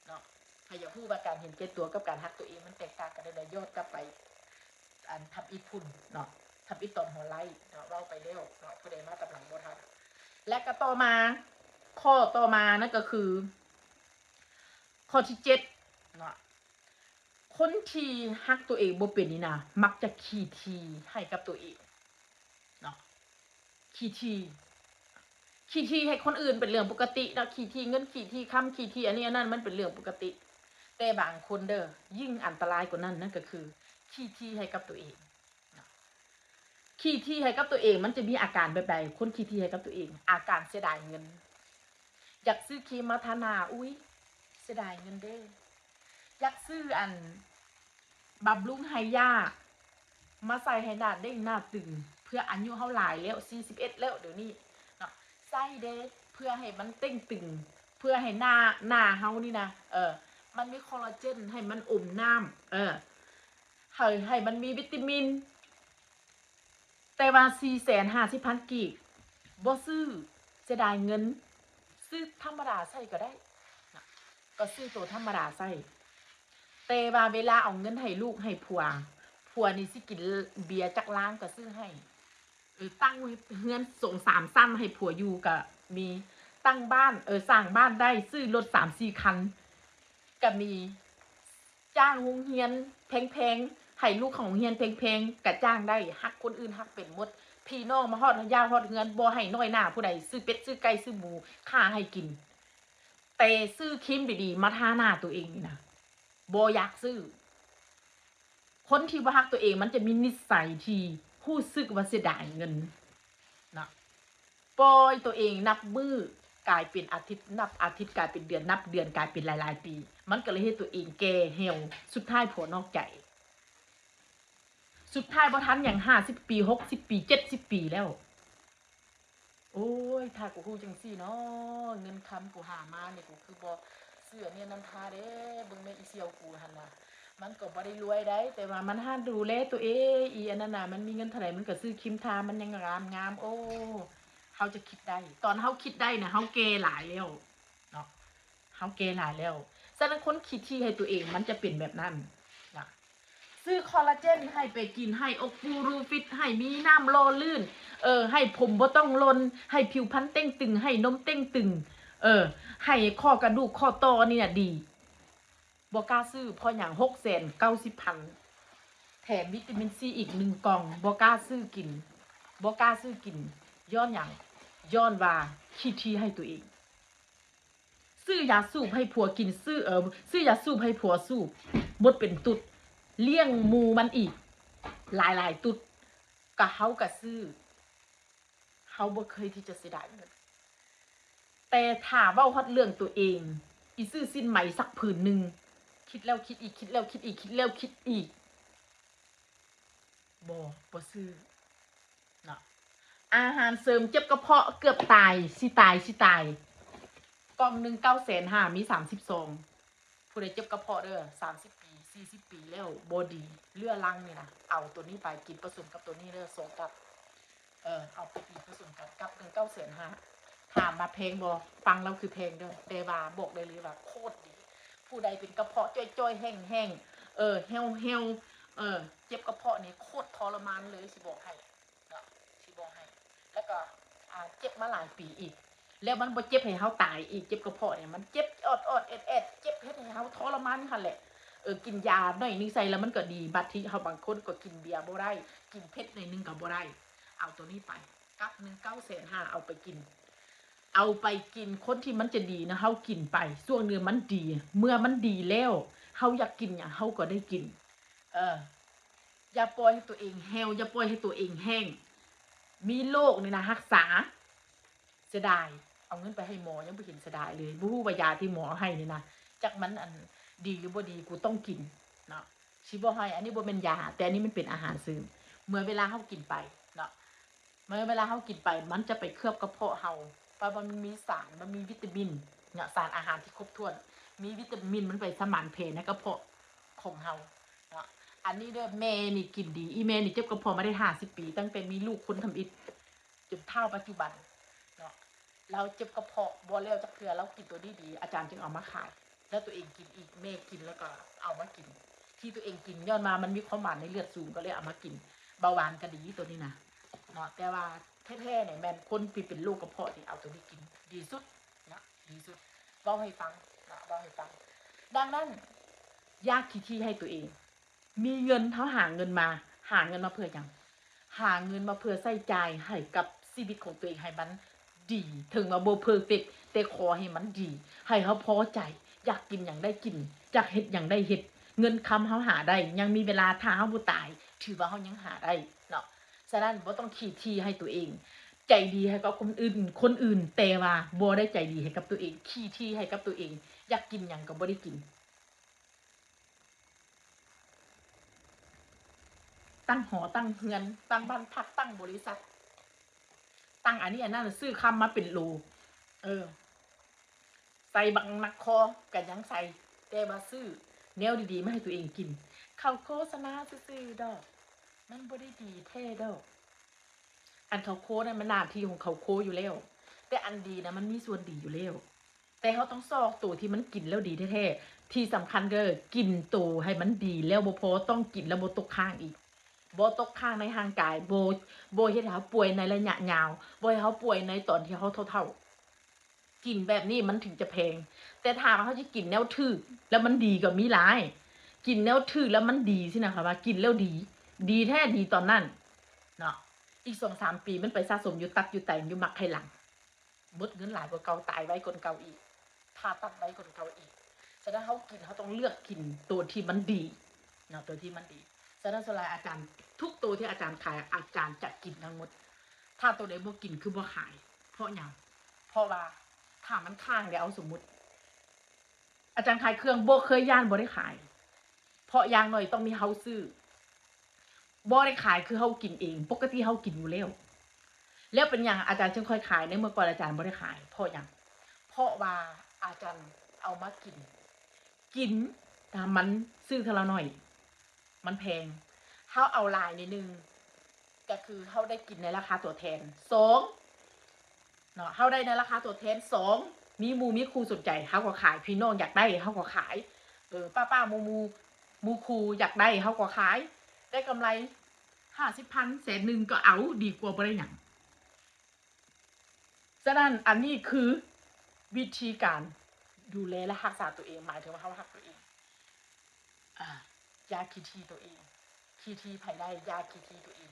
เนาะ ถ้าอยากฮู้ว่าการเห็นแก่ตัวกับการฮักตัวเองมันแตกต่างกันจั่งใด ย้อนกลับไป อันทำอิฐพุ้นเนาะ ทำอิฐตอนหัวไล่เนาะ เว้าไปแล้วเนาะ ผู้ใดมาตามหลังบ่ทัน และก็ต่อมา ข้อต่อมานั่นก็คือ ข้อที่เจ็ดเนาะ คนที่ฮักตัวเองบ่เป็นนี่นะ มักจะขี้ถี่ให้กับตัวเองเนาะ ขี้ถี่ ขี้ถี่ให้คนอื่นเป็นเรื่องปกติเนาะ ขี้ถี่เงิน ขี้ถี่คำ ขี้ถี่อันนี้อันนั้น มันเป็นเรื่องปกติ แต่บางคนเด้อ ยิ่งอันตรายกว่านั้น นั่นก็คือ ขี้ถี่ให้กับตัวเองเนาะ ขี้ถี่ให้กับตัวเอง มันจะมีอาการแบบใด คนขี้ถี่ให้กับตัวเอง อาการเสียดายเงิน อยากซื้อครีมมาทาหน้า อุ๊ย เสียดายเงินเด้ อยากซื้ออัน บำรุงให้ย่า มาใส่ให้หน้าเด้งหน้าตึง เพื่ออายุเฮาหลายแล้ว สี่สิบเอ็ดแล้วเดี๋ยวนี้เนาะ ใส่เด้ เพื่อให้มันเต่งตึง เพื่อให้หน้า หน้าเฮานี่นะ เออ มันมีคอลลาเจน ให้มันอมน้ำ เออ ให้ ให้มันมีวิตามิน แต่ว่าสี่แสนห้าสิบพันกีบ บ่ซื้อ เสียดายเงิน ซื้อธรรมดาใส่ก็ได้นะ ก็ซื้อตัวธรรมดาใส่ แต่ว่าเวลาเอาเงินให้ลูกให้ผัว ผัวนี่สิกินเบียร์จักลังก็ซื้อให้ เออ ตั้งเฮือนสองสามชั้นให้ผัวอยู่ก็มี ตั้งบ้าน เออ สร้างบ้านได้ ซื้อรถสามสี่คันก็มี จ้างโฮงเฮียนแพงๆ ให้ลูกเข้าโฮงเฮียนแพงๆ ก็จ้างได้ ฮักคนอื่นฮักเป็นหมด พี่น้องมาฮอดยามฮอดเฮือน บ่ให้น้อยหน้าผู้ใด ซื้อเป็ดซื้อไก่ซื้อหมูฆ่าให้กิน แต่ซื้อครีมดีๆ มาทาหน้าตัวเองนี่นะ บ่อยากซื้อ คนที่บ่ฮักตัวเองมันจะมีนิสัยที่รู้สึกว่าเสียดายเงินนะ ปล่อยตัวเองนับมื้อกลายเป็นอาทิตย์ นับอาทิตย์กลายเป็นเดือน นับเดือนกลายเป็นหลายๆ ปี มันก็เลยเฮ็ดตัวเองแก่เหี่ยว สุดท้ายผัวนอกใจ สุดท้ายบ่ทันหยัง ห้าสิบปี หกสิบปี เจ็ดสิบปีแล้ว โอ้ย ถ้ากูฮู้จั่งซี้เนาะ เงินคำกูหามานี่ กูคือบ่ซื้ออันนี้อันนั้นทาเด้ เบิ่งแม่อีเสี่ยวกูหั่นน่ะ มันก็บ่ได้รวยได้ แต่ว่ามันหัดดูแลตัวเอง อีอันนั้นน่ะ มันมีเงินเท่าใดมันก็ซื้อครีมทา มันยังงามงาม โอ้ เฮาจะคิดได้ ตอนเฮาคิดได้น่ะ เฮาแก่หลายแล้วเนาะ เฮาแก่หลายแล้ว ฉะนั้นคนขี้ถี่ให้ตัวเองมันจะเป็นแบบนั้นนะ ซื้อคอลลาเจนให้ไปกิน ให้อกฟูรูฟิต ให้มีน้ำหล่อลื่น เออ ให้ผมบ่ต้องหล่น ให้ผิวพรรณเต่งตึง ให้นมเต่งตึง เออ ให้ข้อกระดูกข้อต่อนี่น่ะดี บ่กล้าซื้อ เพราะหยัง หกแสนเก้าสิบพัน แถมวิตามินซีอีกหนึ่งกล่อง บ่กล้าซื้อกิน บ่กล้าซื้อกิน ย้อนหยัง ย้อนว่าขี้ถี่ให้ตัวเอง ซื้อยาสูบให้ผัวกิน ซื้อ เออ ซื้อยาสูบให้ผัวสูบ หมดเป็นตุ๊ด เลี้ยงหมู่มันอีก หลายๆ ตุ๊ด ก็เฮาก็ซื้อ เฮาบ่เคยที่จะเสียดายเงิน แต่ถ้าเว้าฮอดเรื่องตัวเอง อีซื้อสิ้นไหมสักผืนหนึ่ง คิดแล้วคิดอีก คิดแล้วคิดอีก คิดแล้วคิดอีก บ่ บ่ซื้อเนาะ อาหารเสริมเจ็บกระเพาะเกือบตาย สิตาย สิตาย กล่องหนึ่งเก้าแสนห้า มีสามสิบซอง ผู้ใดเจ็บกระเพาะเด้อ สามสิบปี สี่สิบปีแล้ว บ่ดี เรื้อรังนี่นะ เอาตัวนี้ไปกินผสมกับตัวนี้เด้อ สองกับ เออ เอาไปกินผสมกันกับหนึ่งเก้าแสนห้า ถามว่าแพงบ่ ฟังแล้วคือแพงเด้อ แต่ว่าบอกได้เลยว่าโคตรดี ผู้ใดเป็นกระเพาะจ้อยๆ แห้งๆ เออ เหี่ยวๆ เออ เจ็บกระเพาะนี่โคตรทรมานเลย สิบอกให้เนาะ สิบอกให้ แล้วก็ อ่า เจ็บมาหลายปีอีก แล้วมันบ่เจ็บให้เฮาตายอีก เจ็บกระเพาะเนี่ย มันเจ็บออดๆ แอดๆ เจ็บเฮ็ดให้เฮาทรมานหั่นแหละ อ กินยาหน่อยหนึ่งใส่แล้วมันก็ดี บางทีเฮา บางคนก็กินเบียร์บ่ได้ กินเผ็ดหน่อยหนึ่งก็บ่ได้ เอาตัวนี้ไป กั๊บหนึ่ง เก้าแสนห้า เอาไปกิน เอาไปกิน คนที่มันจะดีนะ เฮากินไป ช่วงหนึ่งมันดี เมื่อมันดีแล้ว เฮาอยากกินหยัง เฮาก็ได้กิน เออ อย่าปล่อยให้ตัวเองเหี่ยว อย่าปล่อยให้ตัวเองแห้ง มีโรคนี่นะ รักษา เสียดาย เอาเงินไปให้หมอ ยังบ่เห็นเสียดายเลย บ่ฮู้ว่ายาที่หมอให้นี่นะ จักมันอันดีหรือบ่ดี กูต้องกินเนาะ สิบ่ให้ อันนี้บ่แม่นยา แต่อันนี้มันเป็นอาหารเสริม เมื่อเวลาเฮากินไปเนาะ เมื่อเวลาเฮากินไป มันจะไปเคลือบกระเพาะเฮา เพราะว่ามันมีสาร มันมีวิตามินเนาะ สารอาหารที่ครบถ้วน มีวิตามิน มันไปสมานแผลในกระเพาะของเฮาเนาะ อันนี้เด้อ แม่นี่กินดี อีแม่นี่เจ็บกระเพาะมาได้ห้าสิบปี ตั้งแต่มีลูกคนทำอิฐ จนเฒ่าปัจจุบันเนาะ ลาวเจ็บกระเพาะบ่แล้วจักเทื่อ ลาวกินตัวนี้ดี อาจารย์จึงเอามาขาย แล้วตัวเองกินอีก แม่กินแล้วก็เอามากิน ที่ตัวเองกินย้อนว่ามันมีความหวานในเลือดสูง ก็เลยเอามากิน เบาหวานก็ดีตัวนี้นะเนาะ แต่ว่าแท้ๆเนี่ยแม่นคนที่เป็นโรคกระเพาะนี่เอาตัวนี้กิน ดีสุดเนาะ ดีสุด เว้าให้ฟังเนาะ เว้าให้ฟัง ดังนั้น อย่าขี้ถี่ให้ตัวเอง มีเงิน เฮาหาเงินมา หาเงินมาเพื่อหยัง หาเงินมาเพื่อใช้จ่ายให้กับชีวิตของตัวเองให้มันดี ถึงว่าบ่เพอร์เฟกต์ แต่ขอให้มันดี ให้เฮาพอใจ อยากกินหยังได้กิน อยากเฮ็ดหยังได้เฮ็ด เงินคำเฮาหาได้ ยังมีเวลา ถ้าเฮาบ่ตาย ถือว่าเฮายังหาได้เนาะ ฉะนั้นบ่ต้องขี้ถี่ให้ตัวเอง ใจดีให้กับคนอื่น คนอื่น แต่ว่าบ่ได้ใจดีให้กับตัวเอง ขี้ถี่ให้กับตัวเอง อยากกินหยังก็บ่ได้กิน ตั้งหอตั้งเฮือน ตั้งบ้านพัก ตั้งบริษัท ตั้งอันนี้อันนั้น ซื้อคำมาเป็นโหล เออ ใส่บักหนักคอก็ยังใส่ แต่ว่าซื้อแนวดีๆมาให้ตัวเองกิน เขาโฆษณาซื่อๆดอก มันบ่ได้ดีแท้ดอก อันเขาโฆนั่นมันหน้าที่ของเขาโฆอยู่แล้ว แต่อันดีนะมันมีส่วนดีอยู่แล้ว แต่เฮาต้องซอกตัวที่มันกินแล้วดีแท้ๆ ที่สำคัญก็กินตัวให้มันดีแล้วบ่พอ ต้องกินแล้วบ่ตกค้างอีก บ่ตกค้างในร่างกาย บ่ บ่เฮ็ดให้เฮาป่วยในระยะยาว บ่ให้เฮาป่วยในตอนที่เฮาเฒ่าๆ กินแบบนี้มันถึงจะแพง แต่ถ้าว่าเฮาสิกินแนวถูก แล้วมันดีก็มีหลาย กินแนวถูกแล้วมันดีสินะคะ ว่ากินแล้วดี ดีแท้ดีตอนนั้นเนาะ อีกสองสามปีมันไปสะสมอยู่ตับอยู่ไตอยู่หมากไข่หลัง เบิดเงินหลายกว่าเก่า ตายไวกว่าเก่าอีก ผ่าตัดไวกว่าเก่าอีก ฉะนั้นเฮากิน เฮาต้องเลือกกินตัวที่มันดีเนาะ ตัวที่มันดี ฉะนั้นส่วนหลายอาจารย์ ทุกตัวที่อาจารย์ขาย อาจารย์จะกินทั้งหมด ถ้าตัวใดบ่กินคือบ่ขาย เพราะหยัง เพราะว่าถ้ามันค้าง เดี๋ยวเอาสมมุติ อาจารย์ขายเครื่อง บ่เคยย้านบ่ได้ขาย เพราะอย่างน้อยต้องมีเฮาซื้อ บ่ได้ขายคือเฮากินเอง ปกติเฮากินอยู่แล้ว แล้วเป็นหยังอาจารย์จึงค่อยขาย ในเมื่อก่อนอาจารย์บ่ได้ขาย เพราะหยัง เพราะว่าอาจารย์เอามากิน กิน ถ้ามันซื้อเทื่อละน้อย มันแพง เฮาเอาหลายนิดนึง ก็คือเฮาได้กินในราคาตัวแทน สอง เนาะ เฮาได้ในราคาตัวแทน สอง มีหมู่มีคู่สนใจ เฮาก็ขาย พี่น้องอยากได้ เฮาก็ขาย เออ ป้าๆ หมู่ๆ หมู่คู่อยากได้ เฮาก็ขาย ได้กำไรห้าสิบพัน แสนหนึ่งก็เอา ดีกว่าบ่ได้หยัง ฉะนั้นอันนี้คือวิธีการดูแลและรักษาตัวเอง หมายถึงว่าเฮารักตัวเอง อ่า อย่าขี้ถี่ตัวเอง ขี้ถี่ไผได้ อย่าขี้ถี่ตัวเอง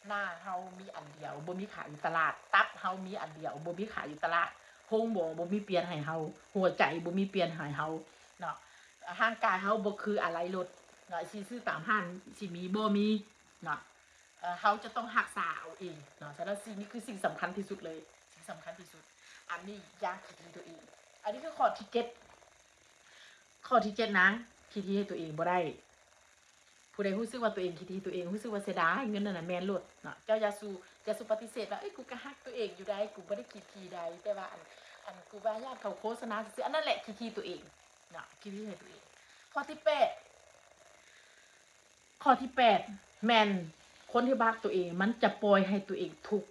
หน้าเฮามีอันเดียว บ่มีขายอยู่ตลาด ตับเฮามีอันเดียว บ่มีขายอยู่ตลาด โรงหมอบ่มีเปลี่ยนให้เฮา หัวใจบ่มีเปลี่ยนให้เฮาเนาะ ร่างกายเฮาบ่คืออะไหล่รถเนาะ สิซื้อตามห้างสิมี บ่มีเนาะ เอ่อ เฮาจะต้องรักษาเอาเองเนาะ ฉะนั้นสิ่งนี้คือสิ่งสำคัญที่สุดเลย สิ่งสำคัญที่สุด อันนี้อย่าขี้ถี่ตัวเอง อันนี้คือข้อที่เจ็ด ข้อที่เจ็ดนะ ขี้ถี่ให้ตัวเองบ่ได้ ผู้ใดรู้สึกว่าตัวเองขี้ถี่ตัวเอง รู้สึกว่าเสียดายเงินนั่นน่ะ แม่นโลดเนาะ เจ้าอย่าสู่ อย่าสู่ปฏิเสธว่า เอ้ย กูก็ฮักตัวเองอยู่ได้ กูบ่ได้ขี้ถี่ใด แต่ว่าอัน อันกูว่าย้านเขาโฆษณาซื่อๆ อันนั้นแหละขี้ถี่ตัวเองเนาะ ขี้ถี่ให้ตัวเอง ข้อที่แปด ข้อที่แปด แม่นคนที่บ่ฮักตัวเอง มันจะปล่อยให้ตัวเองทุกข์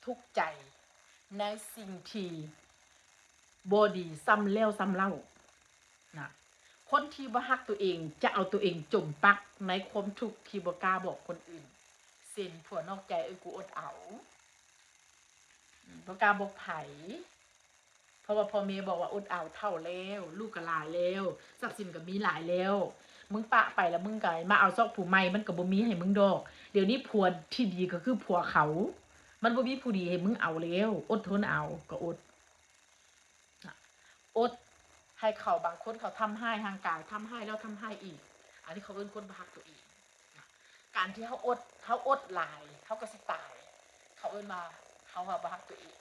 ทุกข์ใจในสิ่งที่บ่ดีซ้ำแล้วซ้ำเล่านะ คนที่บ่ฮักตัวเองจะเอาตัวเองจมปักในความทุกข์ที่บ่กล้าบอกคนอื่น เช่น ผัวนอกใจ เอ้ย กูอดเอา อืม บ่กล้าบอกไผ ผ ราะว่าพ่อแม่บอกว่าอดเอา เฒ่าแล้ว ลูกก็หลายแล้ว ทรัพย์สินก็มีหลายแล้ว มึงปะไปแล้วมึงก็มาเอาซอกผู้ใหม่ มันก็บ่มีให้มึงดอก เดี๋ยวนี้ผัวที่ดีก็คือผัวเขา มันบ่มีผู้ดีให้มึงเอาแล้ว อดทนเอา ก็อด อด ให้เขา บางคนเขาทำร้ายร่างกาย ทำร้ายแล้วทำร้ายอีก อันนี้เขาเอิ้นคนบ่ฮักตัวเอง การที่เฮาอด เฮาอดหลาย เฮาก็สิตาย เขาเอิ้นว่าเฮาว่าบ่ฮักตัวเอง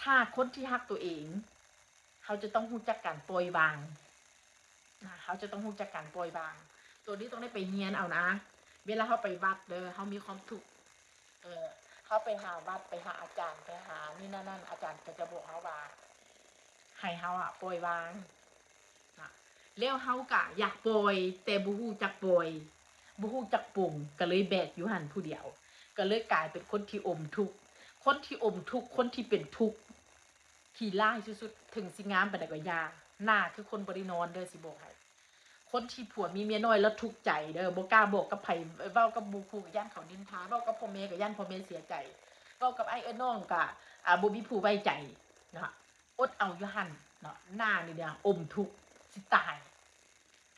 ถ้าคนที่ฮักตัวเอง เฮาจะต้องรู้จักการปล่อยวาง นะ เฮาจะต้องรู้จักการปล่อยวาง ตัวนี้ต้องได้ไปเรียนเอานะ เวลาเฮาไปวัดเด้อ เฮามีความทุกข์ เออ เฮาไปหาวัด ไปหาอาจารย์ ไปหานี่นั่นนั่น อาจารย์ก็จะบอกเฮาว่า ให้เฮาอะปล่อยวาง นะ แล้วเฮากะอยากปล่อย แต่บ่ฮู้จักปล่อย บ่ฮู้จักปลง ก็เลยแบกอยู่หั่นผู้เดียว ก็เลยกลายเป็นคนที่อมทุกข์ คนที่อมทุกข์ คนที่เป็นทุกข์ ขี้ร้ายสุดๆ ถึงสิงามปานใดก็อย่า หน้าคือคนบ่ได้นอนเด้อ สิบอกให้ คนที่ผัวมีเมียน้อยแล้วทุกข์ใจเด้อ บ่กล้าบอกกับไผ เว้ากับหมู่คู่ก็ย้านเขานินทา เว้ากับพ่อแม่ก็ย้านพ่อแม่เสียใจ เว้ากับอ้ายเอื้อยน้องก็ อ่า บ่มีผู้ไว้ใจเนาะ อดเอาอยู่หั่นเนาะ หน้านี่เด้อ อมทุกข์ สิตาย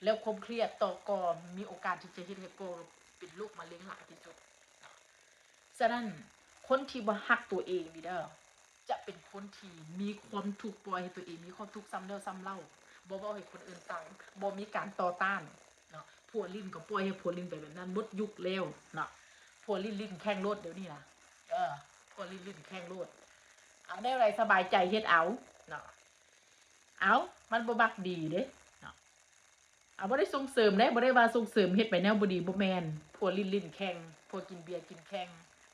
แล้วความเครียดต่อก่อมีโอกาสที่จะเฮ็ดให้ก่อเป็นโรคมะเร็งหลายที่สุดเนาะ ฉะนั้นคนที่บ่ฮักตัวเองนี่เด้อ จะเป็นคนที่มีความทุกข์ ปล่อยให้ตัวเองมีความทุกข์ซ้ำแล้วซ้ำเล่า บ่เว้าให้คนอื่นฟัง บ่มีการต่อต้านเนาะ ผัวลิ้นก็ปล่อยให้ผัวลิ้นไปแบบนั้น หมดยุคแล้วเนาะ ผัวลิ้นลิ้นแข็งโลดเดี๋ยวนี้นะ เออ ผัวลิ้นลิ้นแข็งโลด เอาแนวใดสบายใจเฮ็ดเอาเนาะ เอา มันบ่มักดีเด้เนาะ เอา บ่ได้ส่งเสริมเด้ บ่ได้ว่าส่งเสริมเฮ็ดไปแนวบ่ดี บ่แม่น ผัวลิ้นลิ้นแข็ง ผัวกินเบียร์กินแข็ง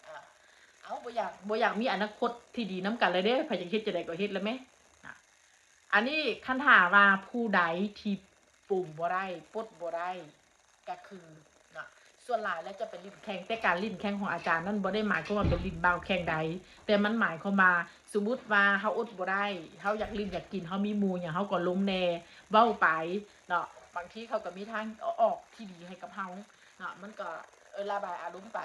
อ่า เอา บ่อยาก บ่อยากมีอนาคตที่ดีนำกันแล้วเด้ ไผอยากเฮ็ดจั่งใดก็เฮ็ดแล้วแหม อ่ะ อันนี้คันถ้าว่าผู้ใดที่ปลงบ่ได้ ปลดบ่ได้ ก็คือเนาะ ส่วนหลายแล้วจะเป็นลิ้นแข็ง แต่การลิ้นแข็งของอาจารย์นั่นบ่ได้หมายความว่าเป็นลิ้นบ่าวแข็งใด แต่มันหมายความว่า สมมุติว่าเฮาอดบ่ได้ เฮาอยากลิ้นอยากกิน เฮามีหมู่หยัง เฮาก็ลมแหน่ เว้าไปเนาะ บางทีเขาก็มีทางออกที่ดีให้กับเฮาเนาะ มันก็ เออ ระบายอารมณ์ไป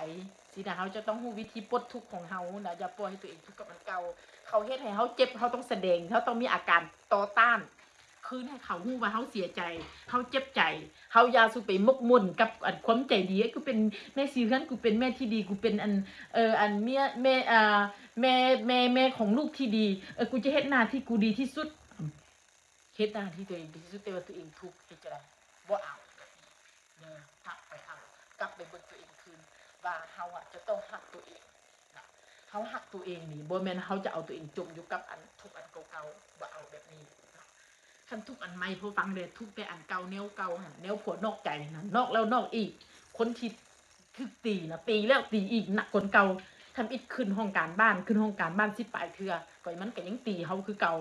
สินะ เฮาจะต้องรู้วิธีปลดทุกข์ของเฮานะ อย่าปล่อยให้ตัวเองทุกข์กับอันเก่า เขาเฮ็ดให้เฮาเจ็บ เฮาต้องแสดง เฮาต้องมีอาการต่อต้าน คืนให้เขารู้ว่าเฮาเสียใจ เฮาเจ็บใจ เฮาอย่าสู่ไปหมกมุ่นกับอันความใจดี เอ้ย กูเป็นแม่ชีเฮือน กูเป็นแม่ที่ดี กูเป็นอัน เอ่อ อันเมีย แม่ อ่า แม่ แม่ แม่ของลูกที่ดี เออ กูจะเฮ็ดหน้าที่กูดีที่สุด เฮ็ดหน้าที่ตัวเองดีที่สุด แต่ว่าตัวเองทุกข์ เฮ็ดจั่งใด บ่เอา เด้อ กลับไปเอา กลับไปเบิ่งตัวเองคืน ว่าเฮาอะจะต้องฮักตัวเองนะ เฮาฮักตัวเองนี่ บ่แม่นเฮาจะเอาตัวเองจมอยู่กับอันทุกข์อันเก่าๆ บ่เอาแบบนี้นะ คันทุกข์อันใหม่ พอฟังแล้วทุกข์แต่อันเก่า แนวเก่าหั่น แนวผัวนอกใจหั่น นอกแล้วนอกอีก คนที่ถูกตีนะ ตีแล้วตีอีก หนักกว่าเก่า ทำอิดขึ้นห้องการบ้าน ขึ้นห้องการบ้านสิบปลายเทื่อ ก็มันก็ยังตีเฮาคือเก่า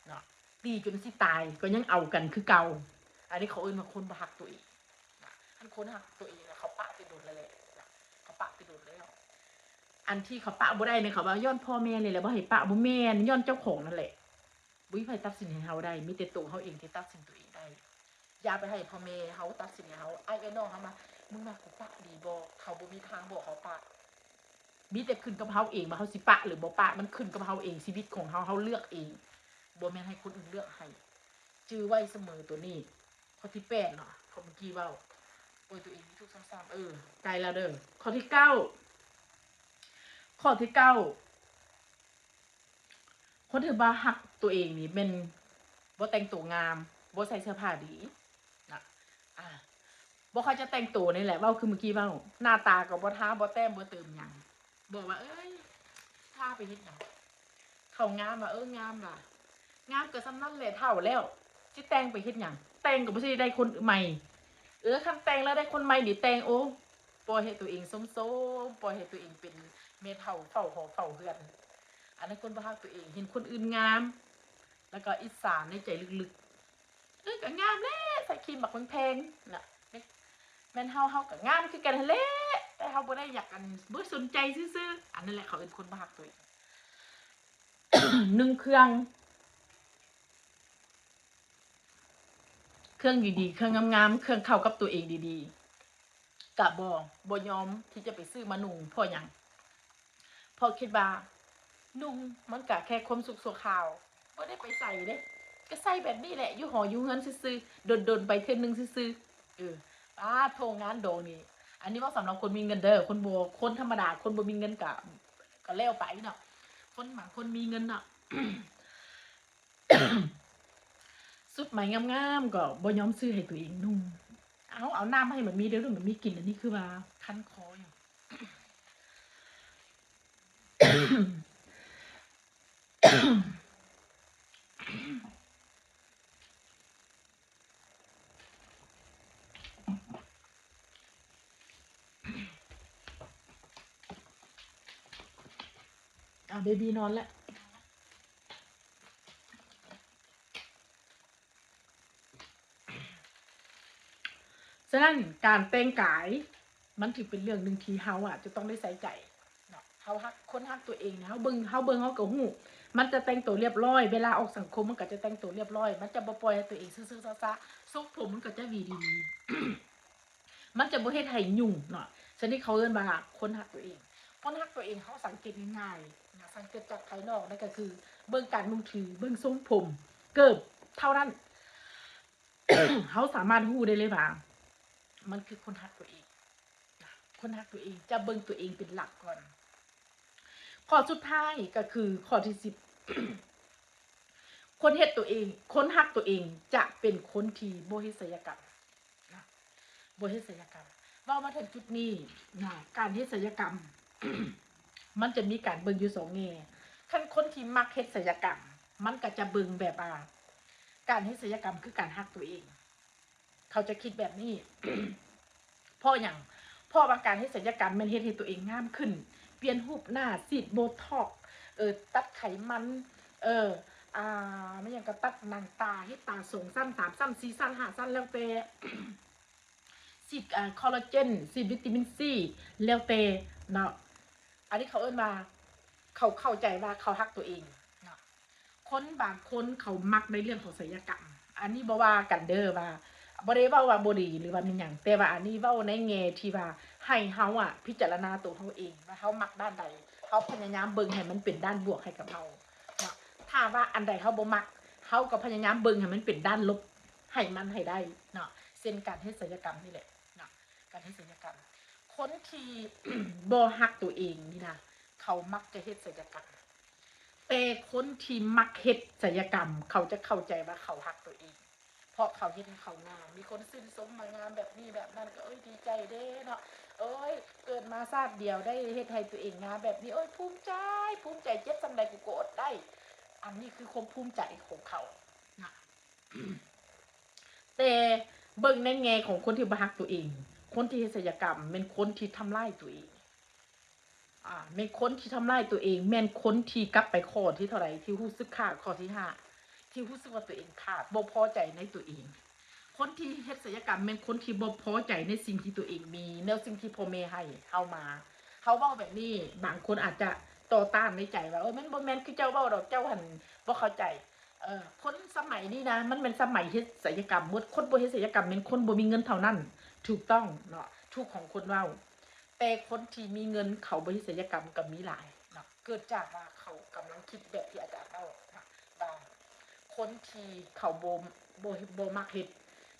เนาะ ตีจนสิตาย ก็ยังเอากันคือเก่า อันนี้เขาเอิ้นว่าคนบ่ฮักตัวเองนะ คันคนฮักตัวเองนะ เขาปะแต่โดนแล้วแหละนะ เขาปะแต่โดนแล้ว อันที่เขาปะบ่ได้เนี่ย เขาว่าย้อนพ่อแม่นี่แหละบ่ให้ปะ บ่แม่น ย้อนเจ้าของนั่นแหละ บ่มีไผตัดสินให้เฮาได้ มีแต่ตัวเฮาเองที่ตัดสินตัวเองได้ อย่าไปให้พ่อแม่เฮาตัดสินให้เฮา อ้ายเอื้อยน้องเฮามา มึงว่ากูปะดีบ่ เขาบ่มีทางบอกเฮาปะ มีแต่ขึ้นกับเฮาเองว่าเฮาสิปะหรือบ่ปะ มันขึ้นกับเฮาเอง ชีวิตของเฮา เฮาเลือกเอง บ่แม่นให้คนอื่นเลือกให้ จื่อไว้เสมอตัวนี้ ข้อที่แปดเนาะ ข้อเมื่อกี้เว้า ปล่อยตัวเองมีทุกข์ซ้ำๆ เออ ใกล้แล้วเด้อ ข้อที่เก้า ข้อที่เก้า คนที่บ่ฮักตัวเองนี่แม่นบ่แต่งตัวงาม บ่ใส่เสื้อผ้าดีนะ อ่า บ่ค่อยจะแต่งตัวนี่แหละ เว้าคือเมื่อกี้เว้า หน้าตาก็บ่ทา บ่แต้ม บ่เติมหยัง บอกว่า เอ้ย ทาไปเฮ็ดหยัง เขางามว่า เออ งามล่ะ งามก็ส่ำนั้นแหละ เฒ่าแล้ว สิแต่งไปเฮ็ดหยัง แต่งก็บ่สิได้คนใหม่ เออ คันแต่งแล้วได้คนใหม่นี่แต่ง โอ้ ปล่อยให้ตัวเองโซมๆ ปล่อยให้ตัวเองเป็นแม่เฒ่าเฝ้าหอเฝ้าเฮือน อันนั้นคนบ่ฮักตัวเอง เห็นคนอื่นงาม แล้วก็อิจฉาในใจลึกๆ เออ ก็งามแหละ ใส่ครีมบักแพงๆ น่ะ แม่นเฮา เฮาก็งามคือกันหั้นแหละ แต่เฮาบ่ได้อยากอัน บ่สนใจซื่อๆ อันนั้นแหละเขาเอิ้นคนบ่ฮักตัวเอง นุ่งเครื่อง เครื่องดีๆ เครื่องงามๆ เครื่องเข้ากับตัวเองดีๆ กะบ่ บ่ยอมที่จะไปซื้อมานุ่ง เพราะหยัง เพราะคิดว่า นุ่ง มันก็แค่ความสุขชั่วคราว บ่ได้ไปไสเด้ ก็ใส่แบบนี้แหละ อยู่หออยู่เฮือนซื่อๆ โดนๆ ไปเทื่อนึงซื่อๆ เออ ป๊าดโท งานดองนี่ อันนี้เว้าสำหรับคนมีเงินเด้อ คนบ่ คนธรรมดา คนบ่มีเงินก็ ก็แล้วไปเนาะ คนบางคนมีเงินเนาะ ชุดใหม่งามๆ ก็บ่ยอมซื้อให้ตัวเองนุ่ง เอา เอาน้ำมาให้หม่ามี้เด้อ หม่ามี้กิน อันนี้คือว่าคันคออยู่ อ่ะ เบบีนอนแล้ว ฉะนั้นการแต่งกายมันถือเป็นเรื่องหนึ่งที่เฮาอะจะต้องได้ใส่ใจเนาะ เฮาฮัก คนฮักตัวเองเนี่ย เฮาเบิ่ง เฮาเบิ่งเฮาก็ฮู้ มันจะแต่งตัวเรียบร้อย เวลาออกสังคมมันก็จะแต่งตัวเรียบร้อย มันจะบ่ปล่อยให้ตัวเองซื่อๆซ่าๆ ทรงผมมันก็จะหวีดีๆ มันจะบ่เฮ็ดให้ยุ่งเนาะ ฉะนั้นเขาเอิ้นว่าคนฮักตัวเอง คนฮักตัวเองเฮาสังเกตง่ายๆนะ สังเกตจากภายนอกนั่นก็คือ เบิ่งการนุ่งถือ เบิ่งทรงผม เกิบ เท่านั้น เฮาสามารถฮู้ได้เลยว่า มันคือคนฮักตัวเองนะ คนฮักตัวเองจะเบิ่งตัวเองเป็นหลักก่อน ข้อสุดท้ายก็คือข้อที่สิบ คนเฮ็ดตัวเอง คนฮักตัวเองจะเป็นคนที่บ่เฮ็ดศัลยกรรมนะ บ่เฮ็ดศัลยกรรม เว้ามาถึงจุดนี้นะ การเฮ็ดศัลยกรรม มันจะมีการเบิ่งอยู่สองแง่ คันคนที่มักเฮ็ดศัลยกรรม มันก็จะเบิ่งแบบว่า การเฮ็ดศัลยกรรมคือการฮักตัวเอง เขาจะคิดแบบนี้ เพราะหยัง เพราะว่าการเฮ็ดศัลยกรรมแม่นเฮ็ดให้ตัวเองงามขึ้น เปลี่ยนรูปหน้า ฉีดโบท็อกซ์ เออ ตัดไขมัน เออ อ่า แม่นหยังก็ตัดหนังตา เฮ็ดตาสองชั้น สามชั้น สี่ชั้น ห้าชั้น แล้วแต่ ฉีด อ่า คอลลาเจน ฉีดวิตามินซี แล้วแต่เนาะ อันนี้เขาเอิ้นว่า เขาเข้าใจว่าเขาฮักตัวเองเนาะ คนบางคนเขามักในเรื่องของศัลยกรรม อันนี้บ่ว่ากันเด้อว่า บ่ได้เว้าว่าบ่ดีหรือว่ามีหยัง แต่ว่าอันนี้เว้าในแง่ที่ว่าให้เฮาอะพิจารณาตัวเฮาเองว่าเฮามักด้านใด เฮาพยายามเบิ่งให้มันเป็นด้านบวกให้กับเฮาเนาะ ถ้าว่าอันใดเฮาบ่มัก เฮาก็พยายามเบิ่งให้มันเป็นด้านลบให้มันให้ได้เนาะ เช่นการเฮ็ดศัลยกรรมนี่แหละเนาะ การเฮ็ดศัลยกรรม คนที่ บ่ฮักตัวเองนี่นะ เขามักจะเฮ็ดศัลยกรรม แต่คนที่มักเฮ็ดศัลยกรรม เขาจะเข้าใจว่าเขาฮักตัวเอง เพราะเขาเฮ็ดให้เขางาม มีคนชื่นชมมางามแบบนี้แบบนั้นก็ เอ้ย ดีใจเด้เนาะ เอ้ย เกิดมาชาติเดียวได้เฮ็ดให้ตัวเองงามแบบนี้ เอ้ย ภูมิใจ ภูมิใจ เจ็บส่ำใดกูก็อดได้ อันนี้คือความภูมิใจของเขานะ แต่เบิ่งในแง่ของคนที่บ่ฮักตัวเอง คนที่เฮ็ดศัลยกรรมแม่นคนที่ทำลายตัวเอง อ่า แม่นคนที่ทำลายตัวเอง แม่นคนที่กลับไปข้อที่เท่าใด ที่รู้สึกขาด ข้อที่ห้า ที่รู้สึกว่าตัวเองขาด บ่พอใจในตัวเอง คนที่เฮ็ดศัลยกรรมแม่นคนที่บ่พอใจในสิ่งที่ตัวเองมี แนวสิ่งที่พ่อแม่ให้เฮามา เฮาเว้าแบบนี้ บางคนอาจจะต่อต้านในใจว่า เออ มันบ่แม่นคือเจ้าเว้าดอก เจ้าหั่นบ่เข้าใจ เออ คนสมัยนี้นะ มันแม่นสมัยเฮ็ดศัลยกรรมเบิด คนบ่เฮ็ดศัลยกรรมแม่นคนบ่มีเงินเท่านั้น ถูกต้องเนาะ ถูกของคนเว้า แต่คนที่มีเงินเขาบ่เฮ็ดศัลยกรรมก็มีหลายเนาะ เกิดจากว่าเขากำลังคิดแบบที่อาจารย์เล่าเนาะ ว่าคนที่เขาบ่ บ่ บ่มักเฮ็ด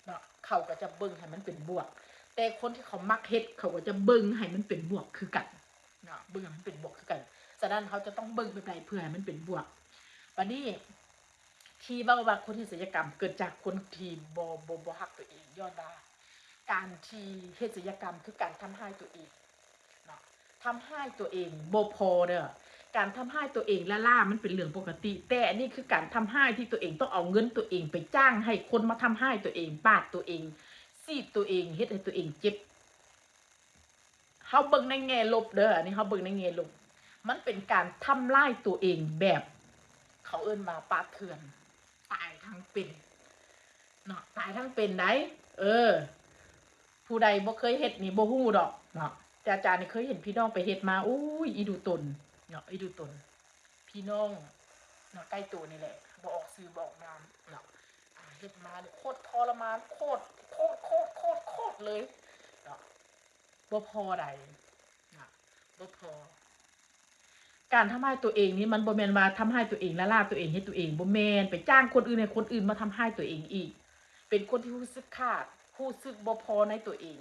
เนาะ เขาก็จะเบิ่งให้มันเป็นบวก แต่คนที่เขามักเฮ็ด เขาก็จะเบิ่งให้มันเป็นบวกคือกันเนาะ เบิ่งให้มันเป็นบวกคือกัน ฉะนั้นเฮาจะต้องเบิ่งแบบใดเพื่อให้มันเป็นบวก บัดนี้ ที่เว้าว่าคนเฮ็ดศัลยกรรมเกิดจากคนที่บ่ บ่ บ่ฮักตัวเอง ย้อนว่าการที่เฮ็ดศัลยกรรมคือการทำร้ายตัวเองเนาะ ทำร้ายตัวเองบ่พอเด้อ การทำร้ายตัวเองล้าๆ มันเป็นเรื่องปกติ แต่อันนี้คือการทำร้ายที่ตัวเองต้องเอาเงินตัวเองไปจ้างให้คนมาทำร้ายตัวเอง บาดตัวเอง ฉีดตัวเอง เฮ็ดให้ตัวเองเจ็บ เฮาเบิ่งในแง่ลบเด้อ อันนี้เฮาเบิ่งในแง่ลบ มันเป็นการทำลายตัวเองแบบ เขาเอิ้นว่าป่าเถื่อน ตายทั้งเป็นเนาะ ตายทั้งเป็นได๋ เออ ผู้ใดบ่เคยเฮ็ดนี่บ่ฮู้ดอกเนาะ แต่อาจารย์นี่เคยเห็นพี่น้องไปเฮ็ดมา อุ้ย อีดูตนเนาะ อีดูตน พี่น้องเนาะ ใกล้ตัวนี่แหละ บ่ออกชื่อบ่ออกนามเนาะ อ่า เฮ็ดมานี่โคตรทรมาน โคตร โคตร โคตร โคตร โคตรเลยเนาะ บ่พอใด๋นะ บ่พอ การทำร้ายตัวเองนี่มันบ่แม่นว่าทำร้ายตัวเอง ละล่าตัวเอง เฮ็ดตัวเอง บ่แม่น ไปจ้างคนอื่น ให้คนอื่นมาทำร้ายตัวเองอีก เป็นคนที่รู้สึกขาด รู้สึกบ่พอในตัวเอง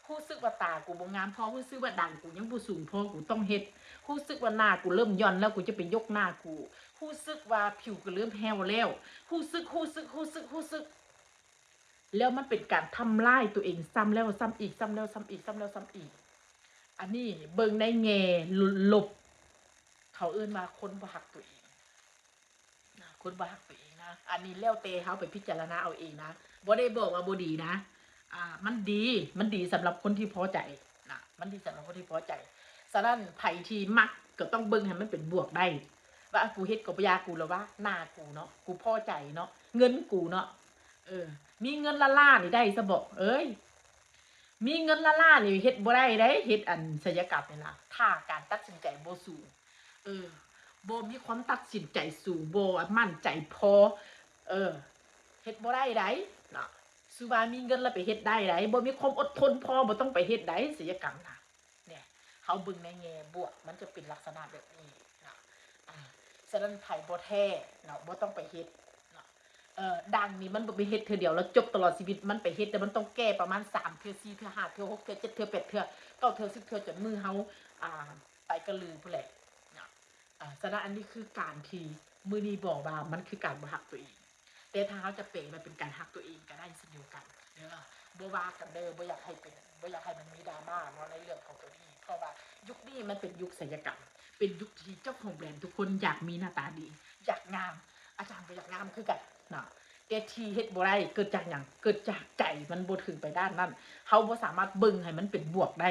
รู้สึกว่าตากูบ่งามพอ รู้สึกว่าดั้งกูยังบ่สูงพอ กูต้องเฮ็ด รู้สึกว่าหน้ากูเริ่มหย่อนแล้ว กูจะไปยกหน้ากู รู้สึกว่าผิวกูเริ่มแห้วแล้ว รู้สึก รู้สึก รู้สึก รู้สึก แล้วมันเป็นการทำร้ายตัวเองซ้ำแล้วซ้ำอีก ซ้ำแล้วซ้ำอีก ซ้ำแล้วซ้ำอีก อันนี้เบิ่งในแง่ลบ เขาเอิ้นว่าคนบ่ฮักตัวเองนะ คนบ่ฮักตัวเองนะ อันนี้แล้วแต่เฮาไปพิจารณาเอาเองนะ บ่ได้บอกว่าบ่ดีนะ อ่า มันดี มันดีสำหรับคนที่พอใจนะ มันดีสำหรับคนที่พอใจ ฉะนั้นไผที่มักก็ต้องเบิ่งให้มันเป็นบวกได้ ว่ากูเฮ็ดก็บ่ยาก กูละว่าหน้ากูเนาะ กูพอใจเนาะ เงินกูเนาะ เออ มีเงินละล้านนี่ได้ซะบ่ เอ้ย มีเงินละล้านนี่เฮ็ดบ่ได้เด้ เฮ็ดอันศัลยกรรมนี่นะ ถ้าการตัดสินใจบ่สูง เออ บ่มีความตัดสินใจสูง บ่มั่นใจพอ เออ เฮ็ดบ่ได้ได๋เนาะ สิว่ามีเงินแล้วไปเฮ็ดได้ได๋ บ่มีความอดทนพอ บ่ต้องไปเฮ็ดได๋ ศัลยกรรมนะ เนี่ย เฮาเบิ่งในแง่บวก มันจะเป็นลักษณะแบบนี้เนาะ อ่า ฉะนั้นไผบ่แท้เนาะ บ่ต้องไปเฮ็ดเนาะ เอ่อ ดั้งนี่มันบ่ไปเฮ็ดเทื่อเดียวแล้วจบตลอดชีวิต มันไปเฮ็ดแต่มันต้องแก้ประมาณสามเทื่อ สี่เทื่อ ห้าเทื่อ หกเทื่อ เจ็ดเทื่อ แปดเทื่อ เก้าเทื่อ สิบเทื่อ จนมือเฮา อ่า ไปกะลือพู้นแหละเนาะ อ่า ฉะนั้นอันนี้คือการที่มื้อนี้บอกว่ามันคือการบ่ฮักตัวเอง แต่ถ้าเฮาจะแปลมาเป็นการฮักตัวเองก็ได้เช่นเดียวกันเด้อ บ่ว่ากันเด้อ บ่อยากให้เป็น บ่อยากให้มันมีดราม่าเนาะในเรื่องของตัวนี้ เพราะว่ายุคนี้มันเป็นยุคศัลยกรรม เป็นยุคที่เจ้าของแบรนด์ทุกคนอยากมีหน้าตาดี อยากงาม อาจารย์ก็อยากงามคือกันเนาะ แต่ที่เฮ็ดบ่ได้เกิดจากหยัง เกิดจากใจมันบ่ถึงไปด้านนั้น เฮาบ่สามารถเบิ่งให้มันเป็นบวกได้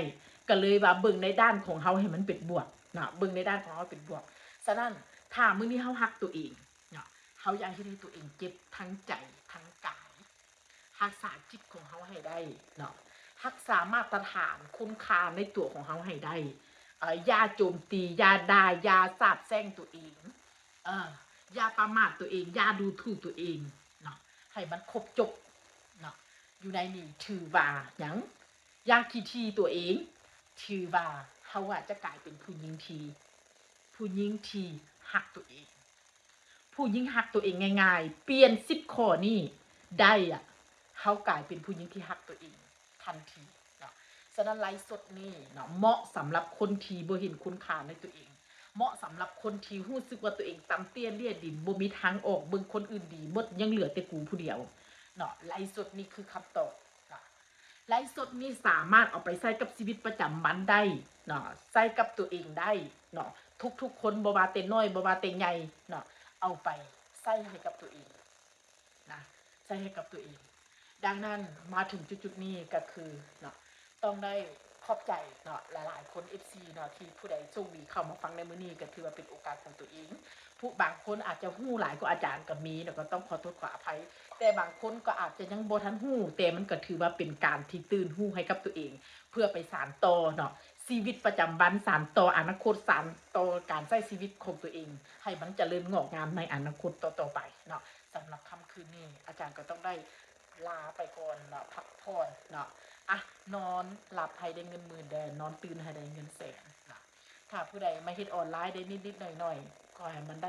ก็เลยว่าเบิ่งในด้านของเฮาให้มันเป็นบวกเนาะ เบิ่งในด้านของเฮาเป็นบวก ฉะนั้นถ้ามื้อนี้เฮาฮักตัวเองเนาะ เฮาอย่าเฮ็ดให้ตัวเองเจ็บทั้งใจทั้งกาย รักษาจิตของเฮาให้ได้เนาะ รักษามาตรฐานคุณค่าในตัวของเฮาให้ได้ เอ่อ อย่าโจมตี อย่าด่า อย่าสาปแช่งตัวเอง เอ่อ อย่าประมาทตัวเอง อย่าดูถูกตัวเองเนาะ ให้มันครบจบเนาะ อยู่ในนี้ถือว่าหยัง อย่าขี้ถี่ตัวเอง ถือว่าเฮาอาจจะกลายเป็นผู้หญิงที่ ผู้หญิงที่ฮักตัวเอง ผู้หญิงฮักตัวเองง่ายๆ เปลี่ยนสิบข้อนี้ได้อะ เฮากลายเป็นผู้หญิงที่ฮักตัวเองทันทีเนาะ ฉะนั้นไลฟ์สดนี้เนาะ เหมาะสำหรับคนที่บ่เห็นคุณค่าในตัวเอง เหมาะสำหรับคนที่รู้สึกว่าตัวเองต่ำเตี้ยเลียดิน บ่มีทางออก เบิ่งคนอื่นดีหมด ยังเหลือแต่กูผู้เดียวเนาะ ไลฟ์สดนี้คือคำตอบเนาะ ไลฟ์สดนี้สามารถเอาไปใช้กับชีวิตประจำวันได้เนาะ ใช้กับตัวเองได้เนาะ ทุกๆคน บ่ว่าแต่น้อย บ่ว่าแต่ใหญ่เนาะ เอาไปใช้ให้กับตัวเองนะ ใช้ให้กับตัวเอง ดังนั้นมาถึงจุดๆนี้ก็คือเนาะ ต้องได้ขอบใจเนาะ หลายๆคน เอฟซี เนาะ ที่ผู้ใดโชคดีเข้ามาฟังในมื้อนี้ ก็ถือว่าเป็นโอกาสของตัวเอง ผู้บางคนอาจจะฮู้หลายกว่าอาจารย์ก็มีเนาะ ก็ต้องขอโทษขออภัย แต่บางคนก็อาจจะยังบ่ทันฮู้ แต่มันก็ถือว่าเป็นการที่ตื่นรู้ให้กับตัวเอง เพื่อไปสานต่อเนาะ ชีวิตประจำวัน สานต่ออนาคต สานต่อการใช้ชีวิตของตัวเอง ให้มันเจริญงอกงามในอนาคตต่อๆไปเนาะ สำหรับค่ำคืนนี้ อาจารย์ก็ต้องได้ลาไปก่อนเนาะ พักผ่อนเนาะ อ่ะ นอนหลับให้ได้เงินหมื่นแด่ นอนตื่นให้ได้เงินแสนเนาะ ถ้าผู้ใดมาเฮ็ดออนไลน์ได้นิดๆหน่อยๆ ขอให้มันได้